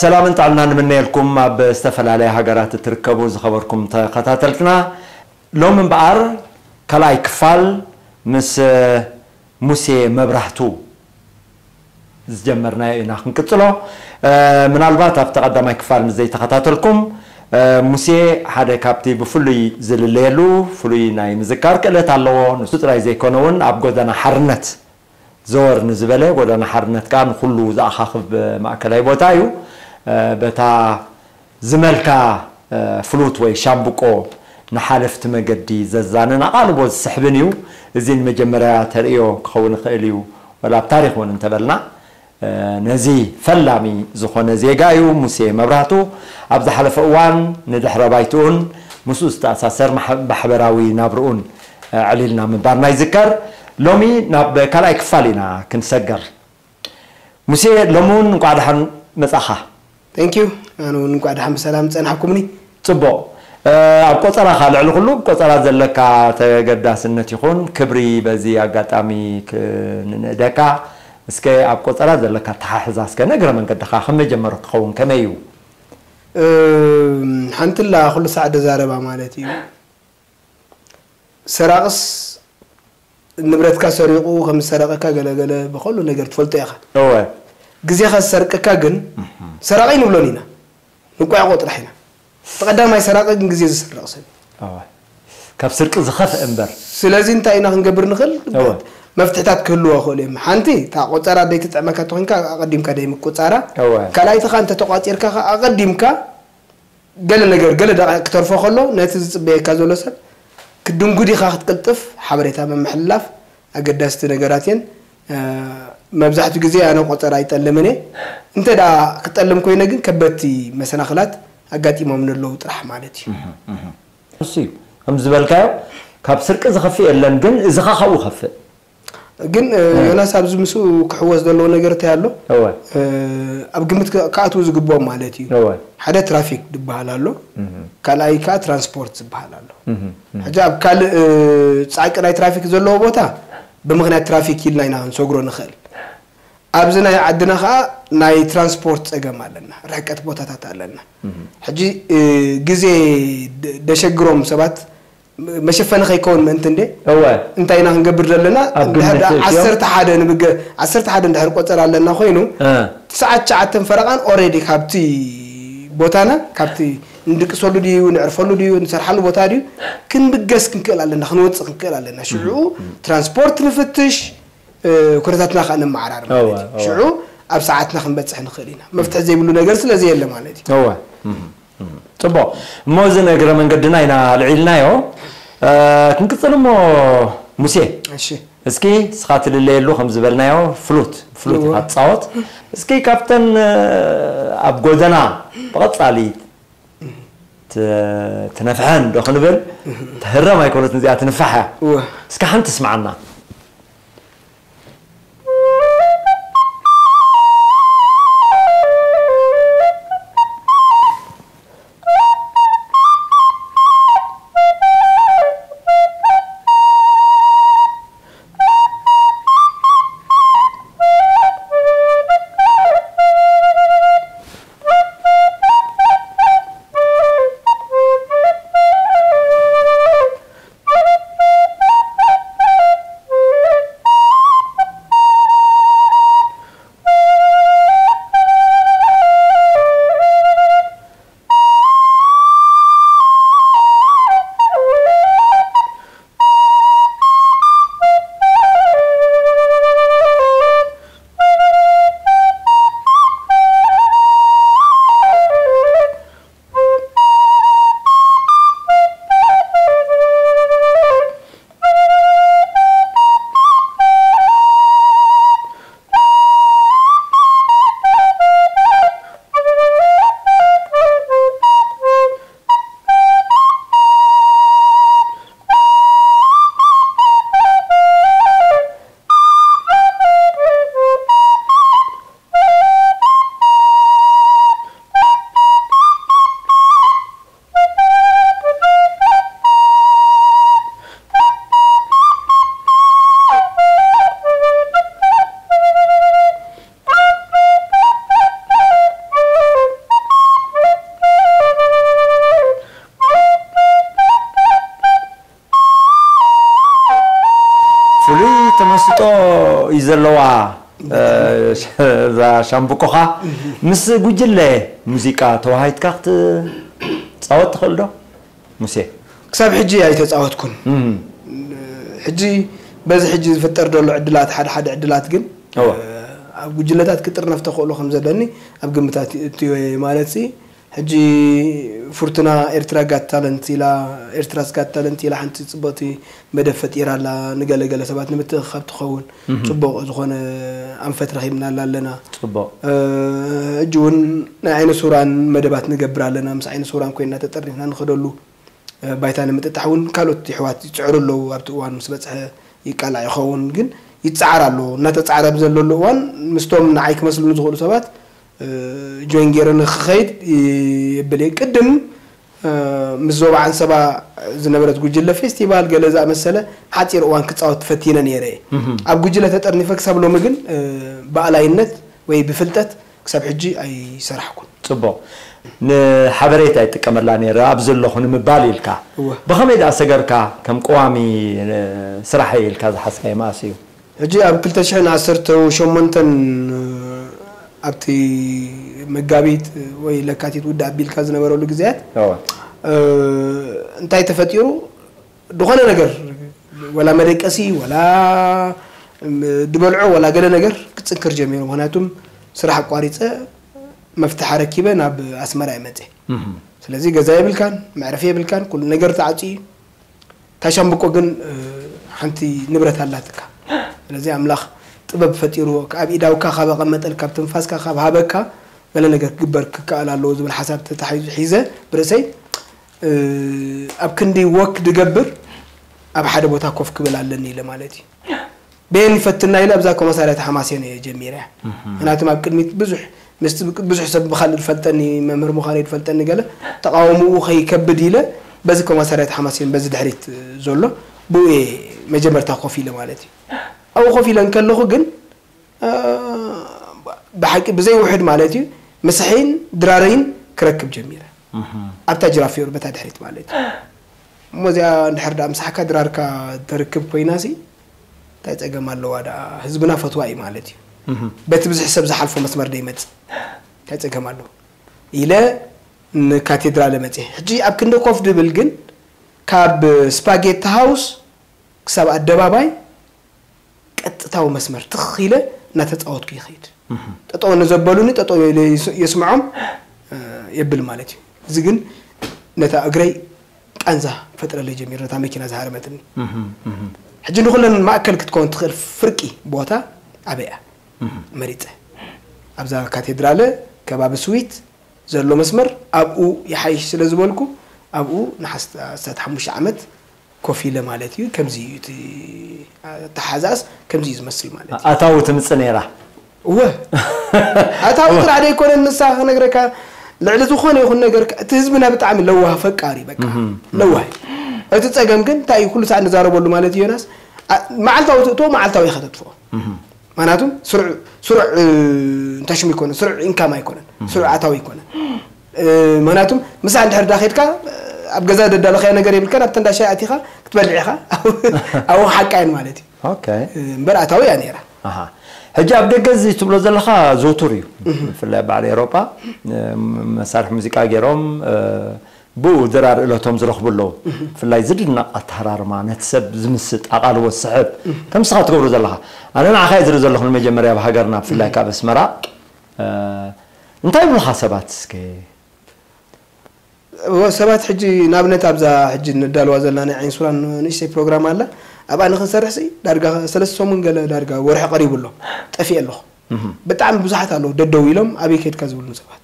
ሰላምን ጥዕናን ንምነየልኩም ኣብ ዝተፈላለያ ሃገራት እትርከቡ ዝኸበርኩም ተኸታተልትና። ሎሚ እምበኣር ካልኣይ ክፋል ምስ ሙሴ መብራህቱ ዝጀመርናዮ ኢና ክንቅጽሎ። ምናልባት ኣብቲ ቀዳማይ ክፋል ምስ ዘይተኸታተልኩም፣ ሙሴ ሓደ ካብቲ ብፍሉይ ዝልለየሉ ፍሉይ ናይ ምዝካር ክእለት ኣለዎ። ንሱ ጥራይ ዘይኮነ እውን ኣብ ጎደና ሓርነት ዘወር ንዝበለ፣ ጎደና ሓርነት ከኣ ንኹሉ ዝኣኻኽብ ማእከላይ ቦታ እዩ። በታ ዝመልካ ፍሉት ወይ ሻምብቆ ንሓለፍቲ መገዲ ዘዛንን ኣቓልቦ ዝስሕብን እዩ። እዚ ንመጀመርያ ተርእዮ ክኸውን ይኽእል እዩ፣ ወላ ኣብ ታሪኽ እውን እንተበልና። ነዚ ፈላሚ ዝኾነ ዜጋ እዩ ሙሴ መብራህቱ። ኣብ ዝሓለፈ እዋን ንድሕረ ባይትኡን ምስኡ ዝተኣሳሰር ማሕ- ማሕበራዊ ናብርኡን ኣዕሊልና ምንባርና ይዝከር። ሎሚ ናብ ካልኣይ ክፋል ኢና ክንሰገር። ሙሴ፣ ሎሚ እውን እንቋዕ ደሓን መጻኻ። Thank you። ኣነ እውን እንቋዕ ደሓን ብሰላም ጸናሕኩምኒ። ጽቡቕ። ኣብ ቆጸራኻ፣ ልዕሊ ኩሉ ኣብ ቆጸራ ዘለካ ተገዳስነት ይኹን ክብሪ በዚ ኣጋጣሚ ክንንእደካ። እስከ ኣብ ቆጸራ ዘለካ ኣተሓሕዛ እስከ ንእግረ መንገድኻ ከም መጀመሪ ክኸውን ከመይ እዩ? ሓንትላ ኩሉ ሳዕ ደዛረባ ማለት እዩ። ሰራቕስ ንብረትካ ሰሪቑ ከም ዝሰረቐካ ገለገለ ብኸሉ ነገር ትፈልጦ ኢኻ። እወ። ግዜኻ ዝሰርቀካ ግን ሰራቒ ንብሎን ኢና። ንቋዕቆ ጥራሕ ኢና። እቲ ቀዳማይ ሰራቒ ግን ግዜ ዝስረቕ ሰብ እዩ። እወ። ካብ ስርቂ ዝኸፍእ እምበር። ስለዚ እንታይ ኢና ክንገብር ንኽእል? እወ። መፍትሕታት ክህልዎ ይኽእሉ እዮም። ሓንቲ እታ ቆጸራ ደይትጥዕመካ ተኾይንካ ኣቐዲምካ ደይምቁጻራ። እወ። ካልኣይቲ ኸኣ እንተተቋጺርካ ኸኣ ኣቐዲምካ ገለ ነገር ገለ ደቂቕ ክተርፎ ከሎ ነቲ ዝጽበየካ ዘሎ ሰብ ክትድንጉ ዲኻ ክትቅልጥፍ ሓበሬታ ምምሕልላፍ ኣገዳስቲ ነገራት እየን። መብዛሕትኡ ግዜ ኣነ ቆጸራ ኣይጠልምን እየ። እንተ ደኣ ክጠልም ኮይነ ግን ከበድቲ መሰናኽላት ኣጋጢሞምኒ ኣለዉ ጥራሕ ማለት እዩ። እሱ እዩ ከም ዝበልካዮ ካብ ስርቂ ዝኸፍእ የለን፣ ግን እዚ ኸኣ ካብኡ ይኸፍእ። ግን ዮናስ ኣብዚ ምስኡ ክሕወስ ዘለዎ ነገር እንታይ ኣሎ? እወ። ኣብ ግምት ክኣትዉ ዝግብኦም ማለት እዩ። እወ። ሓደ ትራፊክ ዝበሃል ኣሎ፣ ካልኣይ ከዓ ትራንስፖርት ዝበሃል ኣሎ። ሕጂ ኣብ ካልእ ፃዕቂ ናይ ትራፊክ ዘለዎ ቦታ ብምኽንያት ትራፊክ ኢልና ኢና ክንሰግሮ ንኽእል። ኣብዚ ናይ ዓድና ከዓ ናይ ትራንስፖርት ፀገም ኣለና፣ ርሕቀት ቦታታት ኣለና። ሕጂ ግዜ ደሸግሮም ሰባት መሸፈኒ ከይከውን ምእንቲ እንዴ እወ እንታይ ኢና ክንገብር ዘለና? ኣብ ግምት እንድሕር ደኣ እትእትዮም? ዓሰርተ ሓደ ንብገ ዓሰርተ ሓደ እንድሕር ቆጸር ኣለና ኮይኑ እ። ሰዓት ትሽዓተ ፈረቓን ኦሬዲ ካብቲ ቦታና ካብቲ እንድቅሰሉ ድዩ ንዕርፈሉ ድዩ ንሰርሓሉ ቦታ ድዩ ክንብገስ ክንክእል ኣለና ክንወፅእ ክንክእል ኣለና ሽዑ ትራንስፖርት ንፍትሽ ኩነታትና ከዓ ነመዓራር ማለት እዩ። ሽዑ ኣብ ሰዓትና ክንበፅሕ ንኽእል ኢና። መፍትሒ ዘይብሉ ነገር ስለዚ የለ ማለት እዩ። እወ። ጽቡቕ። እሞ እዚ ንእግረ መንገድና ኢና ኣልዒልናዮ። ክንቅጽል እሞ ሙሴ። እሺ። እስኪ እስኻ ትልለየሉ ከም ዝበልናዮ ፍሉት ፍሉት ኢኻ ትጻወት። እስኪ ካብተን ኣብ ጎደና ብቐጻሊ ትነፍሐን ዶ ክንብል? ትህረም ኣይኮነትን እዚኣ ትንፋሕ እያ። እስኪ ሓንቲ ስምዓና። እዩ ዘለዋ። እዛ ሻምብቆኻ ምስ ጉጅለ ሙዚቃ ተዋሃይትካ ክትፃወት ትኽእል ዶ? ሙሴ፣ ክሳብ ሕጂ ኣይተፃወትኩን። ሕጂ በዚ ሕጂ ዝፍጠር ዘሎ ዕድላት፣ ሓደ ሓደ ዕድላት ግን ኣብ ጉጅለታት ክጥርነፍ ተኽእሎ ከም ዘለኒ ኣብ ግምታት እትዮ ማለት ሲ ሕጂ ፍርቱና ኤርትራ ጋት ታለንት ኢላ፣ ኤርትራስ ጋት ታለንት ኢላ ሓንቲ ፅብቕቲ መደብ ፈጢራ ኣላ። ንገለገለ ሰባት ንምትእኽኻብ ትኸውን ፅቡቕ ዝኾነ ኣንፈት ረኺብናላ ኣለና። ፅቡቕ። ሕጂ እውን ናይ ዓይነ ሱራን መደባት ንገብር ኣለና። ምስ ዓይነ ሱራን ኮይና ተጠርኒፍና ንኸደሉ ባይታ ንምጥጣሕ እውን ካልኦት ይሕዋት ይፅዕሩ ኣለዉ። ኣብቲ እዋን ምስ በፅሐ ይቃላዕ ይኸውን፣ ግን ይፀዓር ኣሎ። እናተፃዕረ ብዘለሉ እዋን ምስቶም ንዓይ ክመስሉኒ ዝኽእሉ ሰባት ጆይን ገይረ ንክኸይድ ይብል እየ። ቅድም ምስ ዞባ ዓንሰባ ዝነበረት ጉጅለ ፌስቲቫል ገለ ዝኣመሰለ ሓፂር እዋን ክፃወት ፈቲነ ነይረ እየ። ኣብ ጉጅለ ተጠርኒፈ ክሳብ ሎሚ ግን ብኣላይነት ወይ ብፍልጠት ክሳብ ሕጂ ኣይሰራሕኩን። ፅቡቕ። ንሓበሬታ ይጥቀመላ ነይረ ኣብ ዘለኹ ንምባል ኢልካ። ብኸመይ ደኣ ሰገርካ ከም ቀዋሚ ስራሕ ኢልካ ዝሓዝካዮ መኣስ እዩ? ሕጂ ኣብ ክልተ ሽሕን ዓሰርተ ሸሞንተን ኣብቲ መጋቢት ወይ ለካቲት ውድእ ኣቢልካ ዝነበረሉ ግዜያት እንታይ ተፈጢሩ ዝኾነ ነገር ወላ መደቀሲ ወላ ድበልዖ ወላ ገለ ነገር ክፅንክር ጀሚሩ። ምክንያቱም ስራሕ ኣቋሪፀ መፍትሓ ረኪበ ናብ ኣስመራ እየ መፅእ። ስለዚ ገዛ የብልካን፣ መዕረፊ የብልካን፣ ኩሉ ነገር ተዓፅዩ እዩ። ታሻምብቆ ግን ሓንቲ ንብረት ኣላትካ። ስለዚ ኣምላኽ ጥበብ ፈጢሩ ኣብ ኢዳውካ ካብ ኣቐመጠልካ፣ ኣብ ትንፋስካ ካብ ሃበካ ገለ ነገር ክግበር ክከኣል ኣለዎ ዝብል ሓሳብ ተታሒዙ ሒዘ ብርእሰይ ኣብ ክንዲ ወክ ድገብር ኣብ ሓደ ቦታ ኮፍ ክብል ኣለኒ ኢለ ማለት እዩ። በየን ይፈትና ኢለ ኣብዛ ኮመሳርያት ሓማሴን እየ ጀሚረ። ምክንያቱም ኣብ ቅድሚት ብዙሕ ምስቲ ብዙሕ ሰብ ብኻልእ ዝፈልጠኒ መምህር ምዃነይ ዝፈልጠኒ ገለ ተቃውምኡ ከይከብድ ኢለ በዚ ኮመሳርያት ሓማሴን በዚ ድሕሪት ዘሎ ብኡ እየ መጀመርታ ኮፍ ኢለ ማለት እዩ። ኣብኡ ኮፍ ኢለ እንከለኹ ግን ብሓቂ ብዘይ ውሕድ ማለት እዩ ምስሐይን ድራረይን ክረክብ ጀሚረ። ኣብታ ጅራፍ ፊዮር በታ ድሕሪት ማለት እዩ። እሞ እዚኣ እንድሕር ደኣ ምሳሕካ ድራርካ ተርክብ ኮይና ሲ እንታይ ጸገም ኣለዋ ደኣ? ህዝብና ፈትዋ እዩ ማለት እዩ። በቲ ብዙሕ ሰብ ዝሓልፎ መስመር ደይመጽእ እንታይ ጸገም ኣለዎ? ኢለ ንካቴድራለ መጽየ። ሕጂ ኣብ ክንዲ ኮፍ ድብል ግን ካብ ስፓጌቲ ሃውስ ክሳብ ኣደባባይ ቀጥታዊ መስመር ትኽ ኢለ እናተጻወትኩ ይኸይድ። ጠጠው ንዘበሉኒ ጠጠው ኢለ የስምዖም የብል ማለት እዩ። እዚ ግን ነታ እግረይ ቃንዛ ፈጥረለይ ጀሚሩ ነታ መኪና ዝሃረመትኒ። ሕጂ ንኹለን ማእከል ክትከውን ትኽእል ፍርቂ ቦታ ኣበይ እያ መሪፀ ኣብዛ ካቴድራለ ከባቢ ስዊት ዘሎ መስመር ኣብኡ ይሓይሽ ስለ ዝበልኩ ኣብኡ ንሓስታት ሓሙሽተ ዓመት ኮፍ ኢለ ማለት እዩ። ከምዚ እዩ እቲ ኣተሓዛእስ ከምዚ እዩ ዝመስል ማለት እዩ። ኣታዊ ትምጽእ ነይራ። እወ ኣታዊ ጥራሕ ደይኮነን ንሳ ክነግረካ ልዕሊ ዝኾነ ይኹን ነገር እቲ ህዝብና ብጣዕሚ ለዋህ ፈቃሪ በቃ ለዋህ እዩ። እቲ ጸገም ግን እንታይ እዩ ኩሉ ሰዓት ንዛረበሉ ማለት እዩ ዮናስ መዓልታዊ ትእትዎ መዓልታዊ ኢኻ ተጥፍኦ ምክንያቱም ስሩዕ ስሩዕ እንታይ ሽሙ ኣይኮነን ስሩዕ ኢንካም ኣይኮነን ስሩዕ ኣታዊ ኣይኮነን ምክንያቱም ምሳ እንድሕር ዳ ኸድካ ኣብ ገዛ ደዳለኻዮ ነገር የብልካን ኣብቲ እንዳ ሻሂ ኣቲኻ ክትበልዕ ኢኻ ኣብኡ ሓቃየን ማለት እዩ እምበር ኣታዊ እያ ነይራ ሕጂ ኣብ ደገ እዚ ትብሎ ዘለኻ ዘውቱር እዩ ብፍላይ በዓል ኤሮጳ መሳርሒ ሙዚቃ ገይሮም ብኡ ድራር እለቶም ዝረኽቡ ኣለዉ ብፍላይ ዝድነቕ ኣተሃራርማ ነቲ ሰብ ዝምስጥ ኣቓልቦ ዝስሕብ ከም ንስኻ ትገብሮ ዘለኻ ኣነ ንዓኻ እየ ዝርኢ ዘለኹ ንመጀመርያ ኣብ ሃገርና ብፍላይ ካብ ኣስመራ እንታይ ይብሉኻ ሰባት እስከ ሰባት ሕጂ ንኣብነት ኣብዛ ሕጂ ንዳልዋ ዘለና ናይ ዓይን ሱራን ንእሽተይ ፕሮግራም ኣላ ኣብኣ ንክንሰርሕሲ ዳርጋ ሰለስተ ሰሙን ገለ ዳርጋ ወርሒ ቀሪቡ ኣሎ ጠፊኤ ኣለኹ ብጣዕሚ ብዙሓት ኣለዉ ደደው ኢሎም ኣበይ ከድካ ዝብሉን ሰባት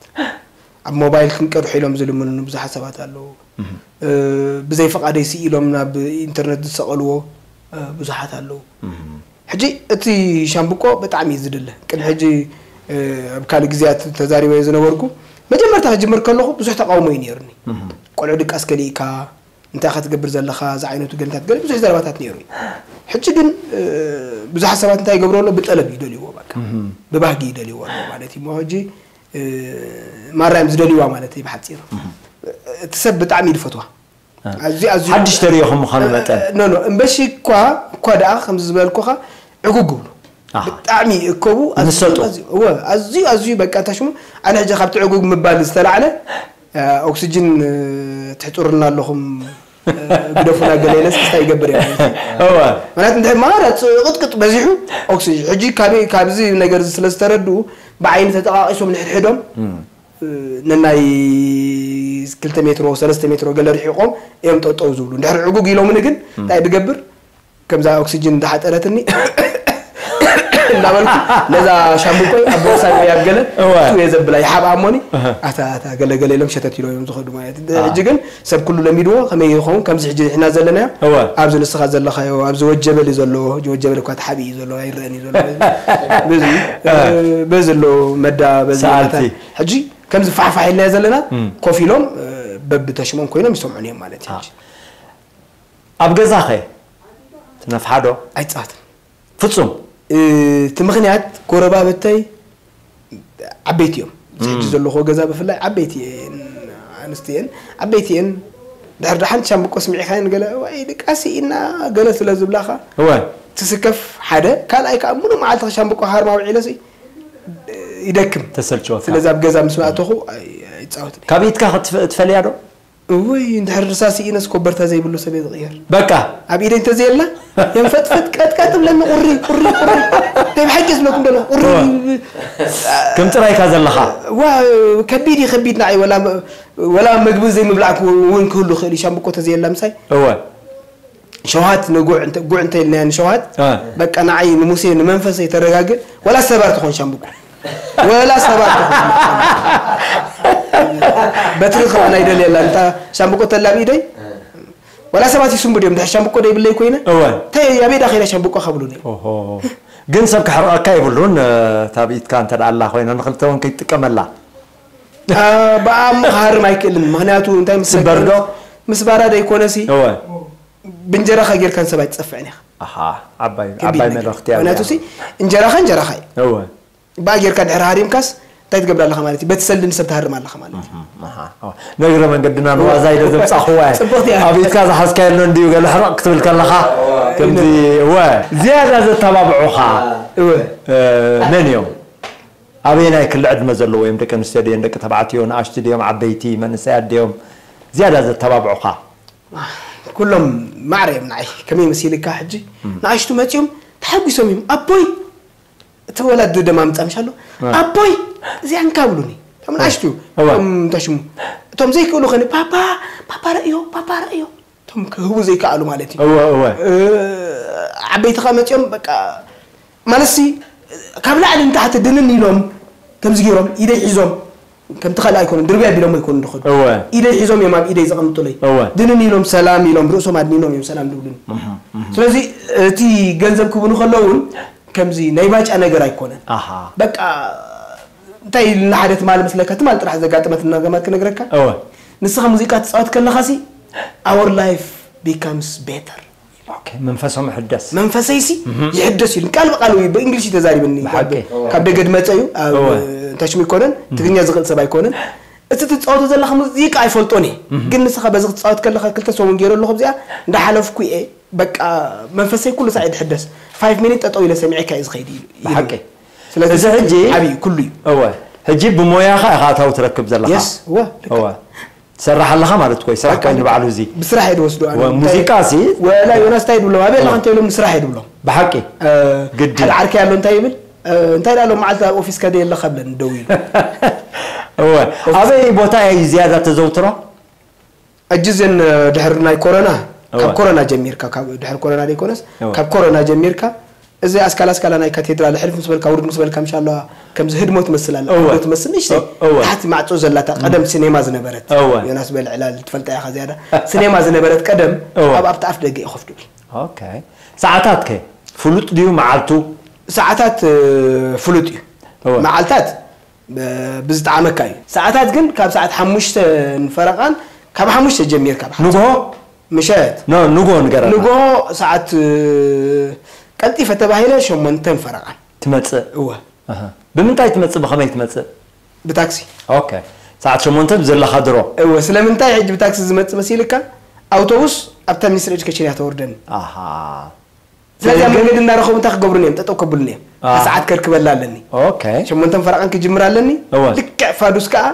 ኣብ ሞባይል ክንቀድሑ ኢሎም ዝልምኑኒ ብዙሓት ሰባት ኣለዉ ብዘይ ፍቓደይ ስኢሎም ናብ ኢንተርነት ዝሰቐልዎ ብዙሓት ኣለዉ ሕጂ እቲ ሻምብቆ ብጣዕሚ እዩ ዝድለ ቅድሚ ሕጂ ኣብ ካልእ ግዜያት ተዛሪበ ዝነበርኩ መጀመርታ ክጅምር ከለኹ ብዙሕ ተቃውሞ እዩ ነይሩኒ ቆልዑ ድቃስ ከሊእካ እንታይ ኢኻ ትገብር ዘለኻ ዝዓይነቱ ገለታት ገለ ብዙሕ ዘረባታት ነይሩ እዩ ሕጂ ግን ብዙሓት ሰባት እንታይ ይገብሩ ኣሎ ብጠለብ ይደልይዎ በቃ ብባህጊ ይደልይዎ ኣሎ ማለት እዩ ሕጂ ማራ እዮም ዝደልይዋ ማለት እዩ ብሓፂሩ እቲ ሰብ ብጣዕሚ እዩ ዝፈትዋ ኣዝዩ ኣዝዩ ሓድሽ ተሪኦ ከም ምዃኑ መጠን ኖ ኖ እምበሺ እኳ እኳ ደኣ ከምዚ ዝበልኩኻ ዕጉግ ብሉ ብጣዕሚ እከቡ። ኣዝዩ ኣዝዩ በቃ ታሽሙ ኣነ ሕጂ ካብቲ ዕጉግ ምባል ዝተላዕለ ኦክሲጅን ትሕፅሩልና ኣለኹም፣ ግደፉና ገለ ኢለስ ክስታይ ይገብር እየ ማለት እዩ። እወ። ምክንያቱ እንድሕር ማራ ቅጥቅጥ በዚሑ ኦክሲጅን ሕጂ ካብዚ ነገር እዚ ስለ ዝተረድኡ ብዓይኒ ተጠቃቂሶም ንሕድሕዶም ነናይ ክልተ ሜትሮ ሰለስተ ሜትሮ ገለ ርሒቆም እዮም ጠጠው ዝብሉ። እንድሕር ዕጉግ ኢሎምኒ ግን እንታይ ድገብር? ከምዛ ኦክሲጅን እንዳሓጠረትኒ እንዳበልኩ ነዛ ሻምብቆይ ኣብ ቦርሳ ወይ ኣብ ገለ እወ። እቱ እየ ዘብላ ይሓብኣ እሞኒ ኣታ ኣታ ገለ ገለ ኢሎም ሸተት ኢሎም እዮም ዝኸዱ ማለት እዩ። ሕጂ ግን ሰብ ኩሉ ለሚድዎ ከመይ ይኸውን ከምዚ ሕጂ ንሕና ዘለናዮ እወ። ኣብዚ ንስኻ ዘለኻዮ ኣብዚ ወጀበል እዩ ዘሎ። ወጀበል እኳ ተሓቢ እዩ ዘሎ ኣይረአን እዩ ዘሎ። በዚ በዚ ኣሎ መዳ በዚ ሰኣልቲ። ሕጂ ከምዚ ፋሕፋሕ ኢልናዮ ዘለና ኮፍ ኢሎም በብተሽሞም ኮይኖም ይሰምዑን እዮም ማለት እዩ። ኣብ ገዛኸ ትነፍሓዶ? ኣይጻትን። ፍጹም? እቲ ምኽንያት ጎረባብተይ ዓበይቲ እዮም። እዚ ሕጂ ዘለኹዎ ገዛ ብፍላይ ዓበይቲ እየን፣ ኣንስቲ እየን፣ ዓበይቲ እየን። ድሕር ደሓን ሻምብቆ ስሚዕኻየን ገለ ዋይ ድቃሲ ኢና ገለ ስለ ዝብላኻ እወ። ትስከፍ ሓደ፣ ካልኣይ ከዓ ሙሉእ መዓልቲ ሻምብቆ ሃርማ ውዒለሲ ይደክም። ተሰልችወካ። ስለዚ ኣብ ገዛ ምስ ኣተኹ ኣይ- ኣይጻወትን። ካብ ኢድካ ክትፈ- ትፈልያ ዶ? እውይ እንድሕር ርሳስ ኢነስ ኮበርታ ዘይብሉ ሰብ እየ ዝቕየር። በቃ። ኣብ ኢደይ እንተዘየላ የንፈጥፈጥ ቀጥቀጥ ትብለኒ ቁሪ ቁሪ ቁሪ። እንታይ ብሓቂ ዝብለኩም ደሎ ቁሪ። ከም ጥራይካ ዘለኻ። ዋ ከቢድ እዩ ከቢድ ንዓይ ወላ ወላ ምግቢ ዘይምብላዕ እውን ክህሉ ይኽእል እዩ ሻምብቆ ተዘየላ ምሳይ። እወ። ሸውሃት ንጉዕ እንተ ጉዕ እንተ ኢልናያ ንሸውሃት አ። በቃ ንዓይ ንሙሴ ንመንፈሰይ ተረጋግእ ወላ ሰባር ትኾን ሻምብቆ ወላ ሰባት በትሪ ከማን ኣይደልየላ እንታ ሻምብቆ ተላብ ኢደይ ወላ ሰባት ይስንቡ ድዮም ድሕር ሻምብቆ ደይብለይ ኮይነ እወ እንታይ ኣበይ ዳ ከይዳ ሻምብቆ ከብሉኒ ኦሆ ግን ሰብ ክሕርቐካ የብሉን ታብ ኢድካ እንተ ደኣ ኣላ ኮይና ንኽልተ እውን ከይትጥቀመላ ብኣም ክሃርም ኣይክእልን ምኽንያቱ እንታይ ምስ ስበር ዶ? ምስ ባራዳ ይኮነሲ እወ ብእንጀራኻ ጌርካ ንሰብ ኣይትጸፍዕን ኢኻ ኣሃ ዓባይ ከቢድ ዓባይ ነገር እዩ። መልእኽቲ እያ ምክንያቱ እዚኣ። ሲ እንጀራኻ እንጀራኻ እዩ እወ ብኣ ጌርካ ድሕሪ ሃሪምካስ እንታይ ትገብር ኣለኻ ማለት እዩ በቲ ሰልዲ ንሰብ ትሃርም ኣለኻ ማለት እዩ ኣሃ እወ። ንእግረ መንገድና ንዋዛ ኢለ ዘምጻእኽዋ እየ። ጽብቕቲ እያ። ኣብ ኢድካ ዝሓዝካዮ ኣሎ እንድዩ ገለ ሕርቕ ክትብል ከለኻ ከምዚ እወ ዝያዳ ዘተባብዑኻ እወ እ፣ መን እዮም? ኣበየናይ ክሊ ዕድመ ዘለዎ እዮም ደቂ ኣንስትዮ ድየን ደቂ ተባዕትዮ ንኣሽቱ ድዮም ዓበይቲ መንእሰያት ድዮም ዝያዳ ዘተባብዑኻ? ኩሎም ማዕረ እዮም ንዓይ ከመይ መሲልካ ሕጂ ንኣሽቱ መፂኦም ተሓጒሶም እዮም ኣቦይ እቲ ወላዲ ደማ ምፃ ምሻሎ ኣቦይ እዚኣ እንካ ብሉኒ እቶም ንኣሽቱ እዮም እቶም እንታይ ሽሙ እቶም ዘይክእሉ ከኒ ፓፓ ፓፓ ረእዮ ፓፓ ረእዮ እቶም ክህቡ ዘይከኣሉ ማለት እዩ እወ እወ ዓበይቲ ከዓ መፂኦም በቃ ማለትሲ ካብ ላዕሊ ንታሕቲ ድንን ኢሎም ከምዚ ገይሮም ኢደይ ሒዞም ከምቲ ካልእ ኣይኮኑን ድርብያ ቢሎም ኣይኮኑን ዝኸዱ እወ ኢደይ ሒዞም እዮም ኣብ ኢደይ ዘቐምጡለይ እወ ድንን ኢሎም ሰላም ኢሎም ርእሶም ኣድኒኖም እዮም ሰላም ዝብሉኒ ስለዚ እቲ ገንዘብ ክህቡኒ ከለዉ እውን ከምዚ ናይ ባጫ ነገር ኣይኮነን ኣሃ በቃ እንታይ ኢልና ሓደ ትማል ምስለካ ትማል ጥራሕ ዘጋጠመት ነገር ክነግረካ እወ ንስኻ ሙዚቃ ትፃወት ከለኻ ሲ our life becomes better ኦኬ መንፈሶም ይሕደስ መንፈሰይ ሲ ይሕደስ ኢሉ ቃል ብቃል ወይ ብእንግሊሽ እዩ ተዛሪብኒ ብሓቂ። ካብ ደገ ድመፀ እዩ ኣብ እወ። ታሽሙ ይኮነን ትግርኛ ዝኽእል ሰብ ኣይኮነን እቲ ትፃወቶ ዘለኻ ሙዚቃ ኣይፈልጦን እየ ግን ንስኻ በዚ ክትፃወት ከለኻ ክልተ ሰሙን ገይረ ኣለኹ ኣብዚኣ እንዳሓለፍኩ እየ በቃ መንፈሰይ ኩሉ ሳዕ ድሕደስ ፋይቭ ሚኒት ጠጠው ኢለ ሰሚዐካ እዩ ዝኸይድ ኢሉ ብሓቂ ስለዚ እዚ ሕጂ ዓብዪ ኩሉ እዩ እወ ሕጂ ብሞያኻ ኢኻ ኣታዊ ትረክብ ዘለኻ የስ እወ ልክዕ። እወ ትሰርሕ ኣለኻ ማለት እኮ እዩ ስራሕ በቃ ኮይኑ ልክዕ። ባዕሉ እዚ ብስራሕ እየ ድወስዶ ኣነ እወ እንታይ- ሙዚቃ ሲ ወላ ዮናስ እንታይ ድብሎም ኣበይ ኣለኻ እንታይ ኢሎም ንስራሕ እየ ድብሎም ብሓቂ እ፣ ግዲ ሓደ ዓርከይ ኣሎ እንታይ ይብል እ፣ እንታይ ዳሎ መዓልቲ ኣብ ኦፊስ ከደ የለኻ ብለን ደው ኢሉ እወ ኣበይ ቦታ እዩ ዝያዳ ተዘውትሮ ሕጂ እዘን ድሕሪ ናይ ኮሮና ካብ እወ። ኮሮና ጀሚርካ ካብ ድሕሪ ኮሮና ዘይኮነስ እወ። ካብ ኮሮና ጀሚርካ እዚ ኣስካላ ኣስካላ ናይ ካቴድራል ሕልፍ ምስ በልካ ውርድ ምስ በልካ ምሻ ኣለዋ ከምዚ ህድሞ ትመስል ኣላ እወ። ህድሞ ትመስል ንእሽተይ እወ። ታሕቲ ማዕጾ ዘላታ ቀደም ሲኔማ ዝነበረት እወ። ዮናስ በል ዕላል ትፈልጣ ኢኻ ዝያዳ ሲኔማ ዝነበረት ቀደም እወ። ኣብ ኣብቲ ኣፍ ደገ እዩ ኮፍ ድብል ኦኬ ሰዓታት ከ ፍሉጥ ድዩ መዓልቱ ሰዓታት እ፣ ፍሉጥ እዩ እወ። መዓልታት ብዝጠዓመካ እዩ ሰዓታት ግን ካብ ሰዓት ሓሙሽተ ንፈረቓን ካብ ሓሙሽተ ጀሚርካ ብሓ- ንግሆ ምሸት ኖ ንግሆ ንገረና ንግሆ ሰዓት እ፣ ቀልጢፈ ተባሂለ ሸሞንተ ንፈረቓን ትመፅእ እወ ኣሃ። ብምንታይ ትመፅእ ብኸመይ ትመፅእ ብታክሲ ኦኬ ሰዓት ሸሞንተ ብዘለኻ ድሮ እወ ስለምንታይ ሕጂ ብታክሲ ዝመፅእ መሲልካ ኣውቶቡስ ኣብታ ሚኒስትር ኤዱኬሽን እያ ተወርደኒ ኣሃ ስለዚ ኣብ መንገዲ እናረኸቡ እንታይ ክገብሩኒ እዮም ጠጠው ከብሉኒ እዮም ሰዓት ከርክበላ ኣለኒ። ሸሞንተን ፈረቓን ክጅምር ኣለኒ። ልክዕ ፋዱስ ከዓ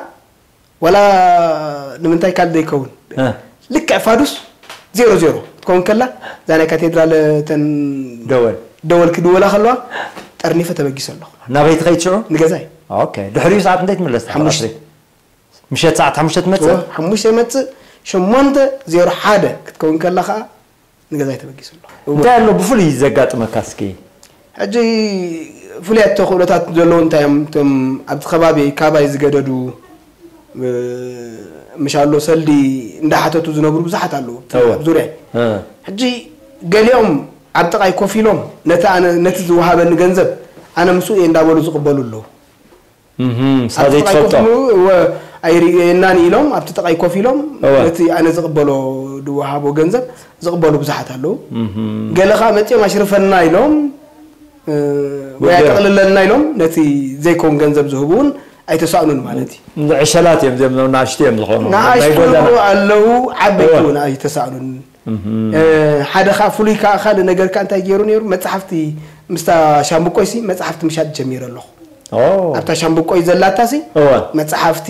ዋላ ንምንታይ ካልእ ዘይከውን፣ ልክዕ ፋዱስ ዜሮ ዜሮ ክትከውን ከላ፣ እዛ ናይ ካቴድራል ተን ደወል ደወል ክድወላ ከለዋ ጠርኒፈ ተበጊሰ ኣለኹ። ናበይ ትኸይድ ሽዑ? ንገዛይ። ድሕሪኡ ሰዓት እንታይ ትምለስ? ምሸት ሰዓት ሓሙሽተ ትመጽእ? ሓሙሽተ ይመጽእ። ሸሞንተ ዜሮ ሓደ ክትከውን ከላ ከዓ ንገዛይ ተበጊሰ ኣለኹ። እንታይ ኣሎ ብፍሉይ ዘጋጥመካ እስኪ? ሕጂ ፍሉያት ተኽእሎታት ዘለዉ እንታይ እዮም? እቶም ኣብቲ ከባቢ ካባይ ዝገደዱ፣ ምሻሎ ሰልዲ እንዳሓተቱ ዝነብሩ ብዙሓት ኣለዉ። ኣብ ዙርያ ሕጂ ገሊኦም ኣብ ጥቓይ ኮፍ ኢሎም ነቲ ኣነ ነቲ ዝወሃበኒ ገንዘብ ኣነ ምስኡ እየ እንዳበሉ ዝቕበሉ ኣለዉ። እሳ ዘይትፈልጦ ኣይርእየናን ኢሎም ኣብቲ ጥቓይ ኮፍ ኢሎም ነቲ ኣነ ዝቕበሎ ዝወሃቦ ገንዘብ ዝቕበሉ ብዙሓት ኣለዉ። ገለ ከዓ መፂኦም ኣሽርፈና ኢሎም ወይ ኣጠቕልለልና ኢሎም ነቲ ዘይከውን ገንዘብ ዝህቡ እውን ኣይተሳእኑን ማለት እዩ። ዕሸላት እዮም፣ እዚኦም ንኣሽቱ እዮም ዝኾኑ። ንኣሽቱ ኣለዉ፣ ዓበይቲ እውን ኣይተሳእኑን። ሓደ ከዓ ፍሉይ ከዓ ካልእ ነገር ከዓ እንታይ ገይሩ ነይሩ፣ መፅሓፍቲ ምስታ ሻምብቆይሲ መፅሓፍቲ ምሻጥ ጀሚረ ኣለኹ። ኣብታ ሻምብቆይ ዘላታሲ መፅሓፍቲ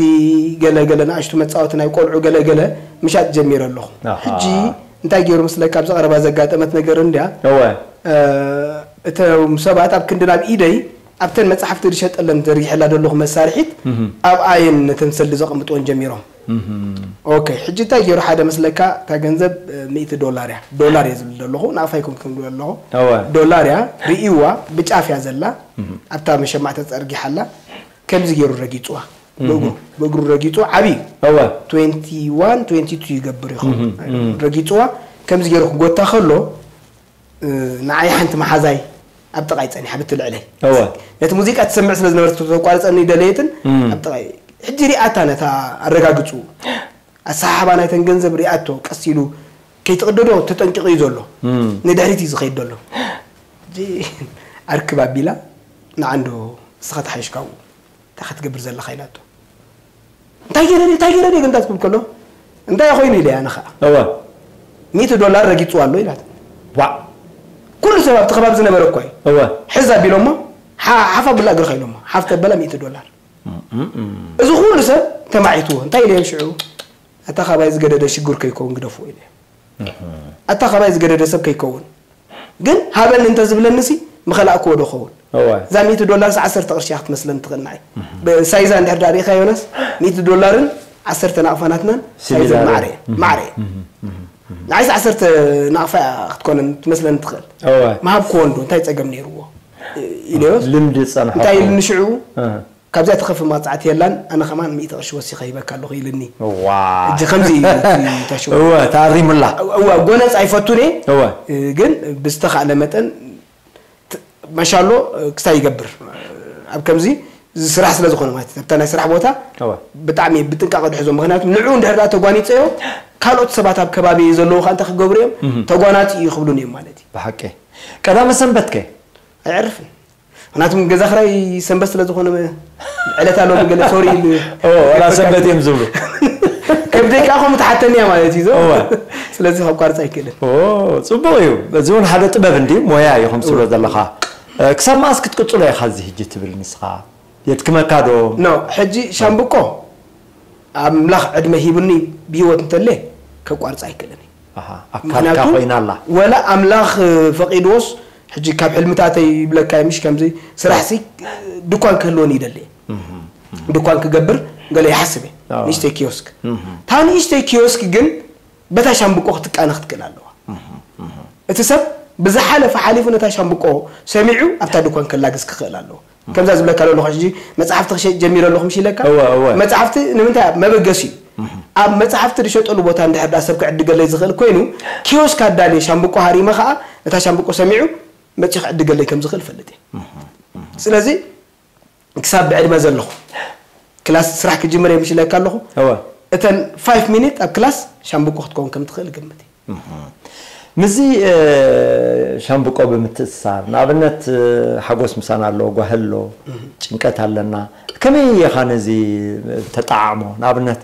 ገለገለ ንኣሽቱ መፃወቲ ናይ ቆልዑ ገለገለ ምሻጥ ጀሚረ ኣለኹ። ሕጂ እንታይ ገይሩ ምስለካ ኣብዚ ቀረባ ዘጋጠመት ነገር እንድያ። እቶም ሰባት ኣብ ክንዲ ናብ ኢደይ ኣብተን መፅሓፍቲ ዝሸጠለን ዘርጊሐላ ዘለኹ መሳርሒት ኣብኣየን ነተን ሰልዲ ዘቐምጥወን ጀሚሮም። ኦኬ፣ ሕጂ እንታይ ገይሩ ሓደ መስለካ፣ እታ ገንዘብ ሚእቲ ዶላር እያ። ዶላር እየ ዝብል ዘለኹ፣ ናቕፋ ኣይኮንኩን ዝብል ዘለኹ። ዶላር እያ፣ ርእይዋ፣ ብጫፍ እያ ዘላ። ኣብታ መሸማዕ ተጸርጊሓ ኣላ። ከምዚ ገይሩ ረጊጽዋ። ብእግሩ፣ ብእግሩ ረጊጽዋ፣ ዓቢ እዩ። ትዌንቲ ዋን፣ ትዌንቲ ቱ ይገብር ይኸውን። ረጊጽዋ፣ ከምዚ ገይሩ ክጎታ ከሎ፣ ንዓይ ሓንቲ መሓዛይ ኣብ ጥቓይ ጸኒሓ ብትልዕለይ። እወ። ነቲ ሙዚቃ ትሰምዕ ስለ ዝነበረት ከተቋርጸኒ ደለየትን ኣብ ጥቓይ። ሕጂ ሪኣታ ነታ ኣረጋግጹ ኣሰሓሕባ ናይተን ገንዘብ ሪኣቶ ቀስ ኢሉ ከይትቕደዶ ተጠንቂቑ እዩ ዘሎ። ንድሕሪት እዩ ዝኸይድ ዘሎ። ሕጂ ኣርክብ ኣቢላ ንዓንዶ ንስኻ ተሓይሽ ካብኡ። እንታይ ክትገብር ዘለኻ ኢላቶ። እንታይ ገይረ ድየ እንታይ ገይረ ድየ ግን እንታይ ትብል ከሎ እንታይ ኮይኑ ኢለ ኣነ ኸዓ። እወ። ሚእቲ ዶላር ረጊፅዋ ኣሎ ኢላት። ዋእ። ኩሉ ሰብ ኣብቲ ከባቢ ዝነበረ እኮ እዩ። እወ። ሕዝ ኣቢሎሞ ሓ- ሓፍ ኣብላ እግርኻ ኢሎሞ ሓፍ ተበላ ሚእቲ ዶላር። እዚ ኩሉ ሰብ ተማዒትዎ እንታይ ኢለዮም ሽዑ። ኣታ ካባይ ዝገደደ ሽጉር ከይከውን ግደፍዎ ኢለዮም። ኣታ ካባይ ዝገደደ ሰብ ከይከውን ግን ሃበኒ እንተ ዝብለኒ ሲ ምኸላእክዎ ዶ ኸውን? እዛ ሚእቲ ዶላርስ ዓሰርተ ቅርሺ እያ ክትመስለኒ ትኽእል ንዓይ። ሳይዛ እንድሕር ደኣ ርኢኻ ዮናስ ሚእቲ ዶላርን ዓሰርተ ናቕፋ ናትናን ሳይዘን ማዕረ እየን። ማዕረ እየን። ንዓይስ ዓሰርተ ናቕፋ እያ ክትኮነን ትመስለኒ ትኽእል። ምሃብክዎ እንዶ እንታይ ጸገም ነይርዎ? ኢለዮስ ልምዲ ዝጸንሖ እንታይ ኢልኒ ሽዑ? ካብዚኣ ትኸፍእ መቕጻዕቲ የላን፣ ኣነ ከማን ሚእቲ ቅርሺ ወሲኸ ሂበካ ኣለኹ ኢልኒ። እዋ። ሕጂ ከምዚ እዩ እቲ ተሽወ። እወ፣ ተኣሪሙላ። እወ፣ ጎነጽ ኣይፈቱን እየ። እወ። ግን ብዝተኻእለ መጠን ት- ማሻሎ ክስታይ ይገብር። ኣብ ከምዚ እዚ ስራሕ ስለ ዝኾነ ማለት እዩ። ኣብታ ናይ ስራሕ ቦታ እወ። ብጣዕሚ ብጥንቃቐ ድሕዞ። ምኽንያቱ ንዑ እንድሕር ደኣ ተጓኒፀዮ ካልኦት ሰባት ኣብ ከባቢ ዘለዉ ከዓ እንታይ ክገብሩ እዮም? ተጓናፂ እዩ ክብሉን እዮም ማለት እዩ። ብሓቂ። ቀዳመ ሰንበት ከ? ኣይዕርፍን። ምክንያቱም ገዛ ክራይ ሰንበት ስለ ዝኾነ ዕለት ኣሎ ገለ ሶሪ ኢሉ ኦ፣ ወላ ሰንበት እዮም ዝብሉ። ከብደይ ከዓ ከምኡ ትሓተኒ እያ ማለት እዩ። እወ። ስለዚ ከቋርፅ ኣይክእልን። ኦ፣ ፅቡቕ እዩ። እዚ እውን ሓደ ጥበብ እንዲ ሞያ እዩ ከም ትብሎ ዘለኻ። እ፣ ክሳብ መኣስ ክትቅፅሎ ኢኻ እዚ ሕጂ ትብል ንስኻ? የድክመካ ዶ? ኖ፣ ሕጂ ሻምብቆ ኣምላኽ ዕድመ ሂቡኒ ብህይወት እንተለ ከቋርፃ ኣይክእልን እየ። ኣሃ፣ ኣካልካ ምክንያቱ ኮይና ኣላ። ወላ ኣምላኽ ፈቒድዎስ ሕጂ ካብ ሕልምታተይ ይብለካ ምሽ ከምዚ ስራሕ ሲ ድኳን ክህልወኒ ይደሊ እየ። ድኳን ክገብር ገለ ይሓስብ እየ። ኣዎ። ንእሽተይ ኪዮስክ። እታ ንእሽተይ ኪዮስክ ግን በታ ሻምብቆ ክትቃነ ክትክእል ኣለዋ። እቲ ሰብ ብዝሓለፈ ሓሊፉ ነታ ሻምብቆ ሰሚዑ ኣብታ ድኳን ከላግስ ክኽእል ኣለዎ። ከምዛ ዝብለካ ዘለኹ ሕጂ መጽሓፍቲ ክሸጥ ጀሚረ ኣለኹ ምሽ ኢለካ? እወ፣ እወ። መጽሓፍቲ ንምንታይ? ኣብ መበገሲ እዩ። ኣብ መጽሓፍቲ ዝሸጠሉ ቦታ እንድሕር ደኣ ሰብ ክዕድገለይ ዝኽእል ኮይኑ ኪዮስክ ኣዳልየ ሻምብቆ ሃሪመ ኸኣ ነታ ሻምብቆ ሰሚዑ መጺኡ ክዕድገለይ ከም ዝኽእል እፈልጥ እየ። ስለዚ ክሳብ ብዕድመ ዘለኹ ክላስ ስራሕ ክጅምር እየ ምሽ ኢለካ ኣለኹ። እወ። እተን ፋይፍ ሚኒት ኣብ ክላስ ሻምብቆ ክትከውን ከም ትኽእል እግምት እየ። ምስዚ እ፣ ሻምብቆ ብምትእስሳር ንኣብነት እ፣ ሓጎስ ምሳና ኣሎ፣ ጓሂ ኣሎ፣ ጭንቀት ኣለና። ከመይ ኢኻ ነዚ ተጠዓዕሞ? ንኣብነት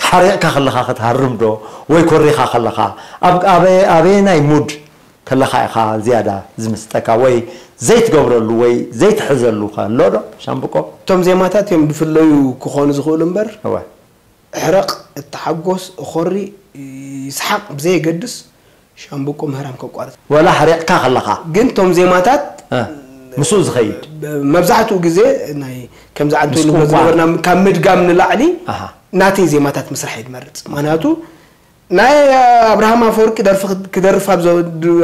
ሓሪቕካ ከለኻ ክትሃርም ዶ ወይ ኮሪኻ ከለኻ ኣብ ኣበየ- ኣበየናይ ሙድ ከለኻ ኢኻ ዝያዳ ዝምስጠካ ወይ ዘይትገብረሉ ወይ ዘይትሕዘሉ ከሎ ዶ ሻምብቆ? እቶም ዜማታት እዮም ዝፍለዩ ክኾኑ ዝኽእሉ እምበር፣ እወ። ሕረቕ፣ እተሓጎስ፣ እኾሪ፣ ይስሓቕ ብዘየገድስ ሻምብቆ ምህራም ከቋርጽ። ወላ ሕሪቕካ ከለኻ። ግን እቶም ዜማታት እ፣ ምስኡ ዝኸይድ። መብዛሕትኡ ግዜ ናይ ከምዚ ዓንቶ ምስ ንብሎ ቋንቋ። ዝነበርና ካብ ምድጋም ንላዕሊ ኣሃ። ናተይ ዜማታት ምስራሕ እየ ዝመርጽ። ምኽንያቱ ናይ ኣብርሃም ኣፈወርቂ ደርፊ ክደርፍ ኣብ ዘ-፣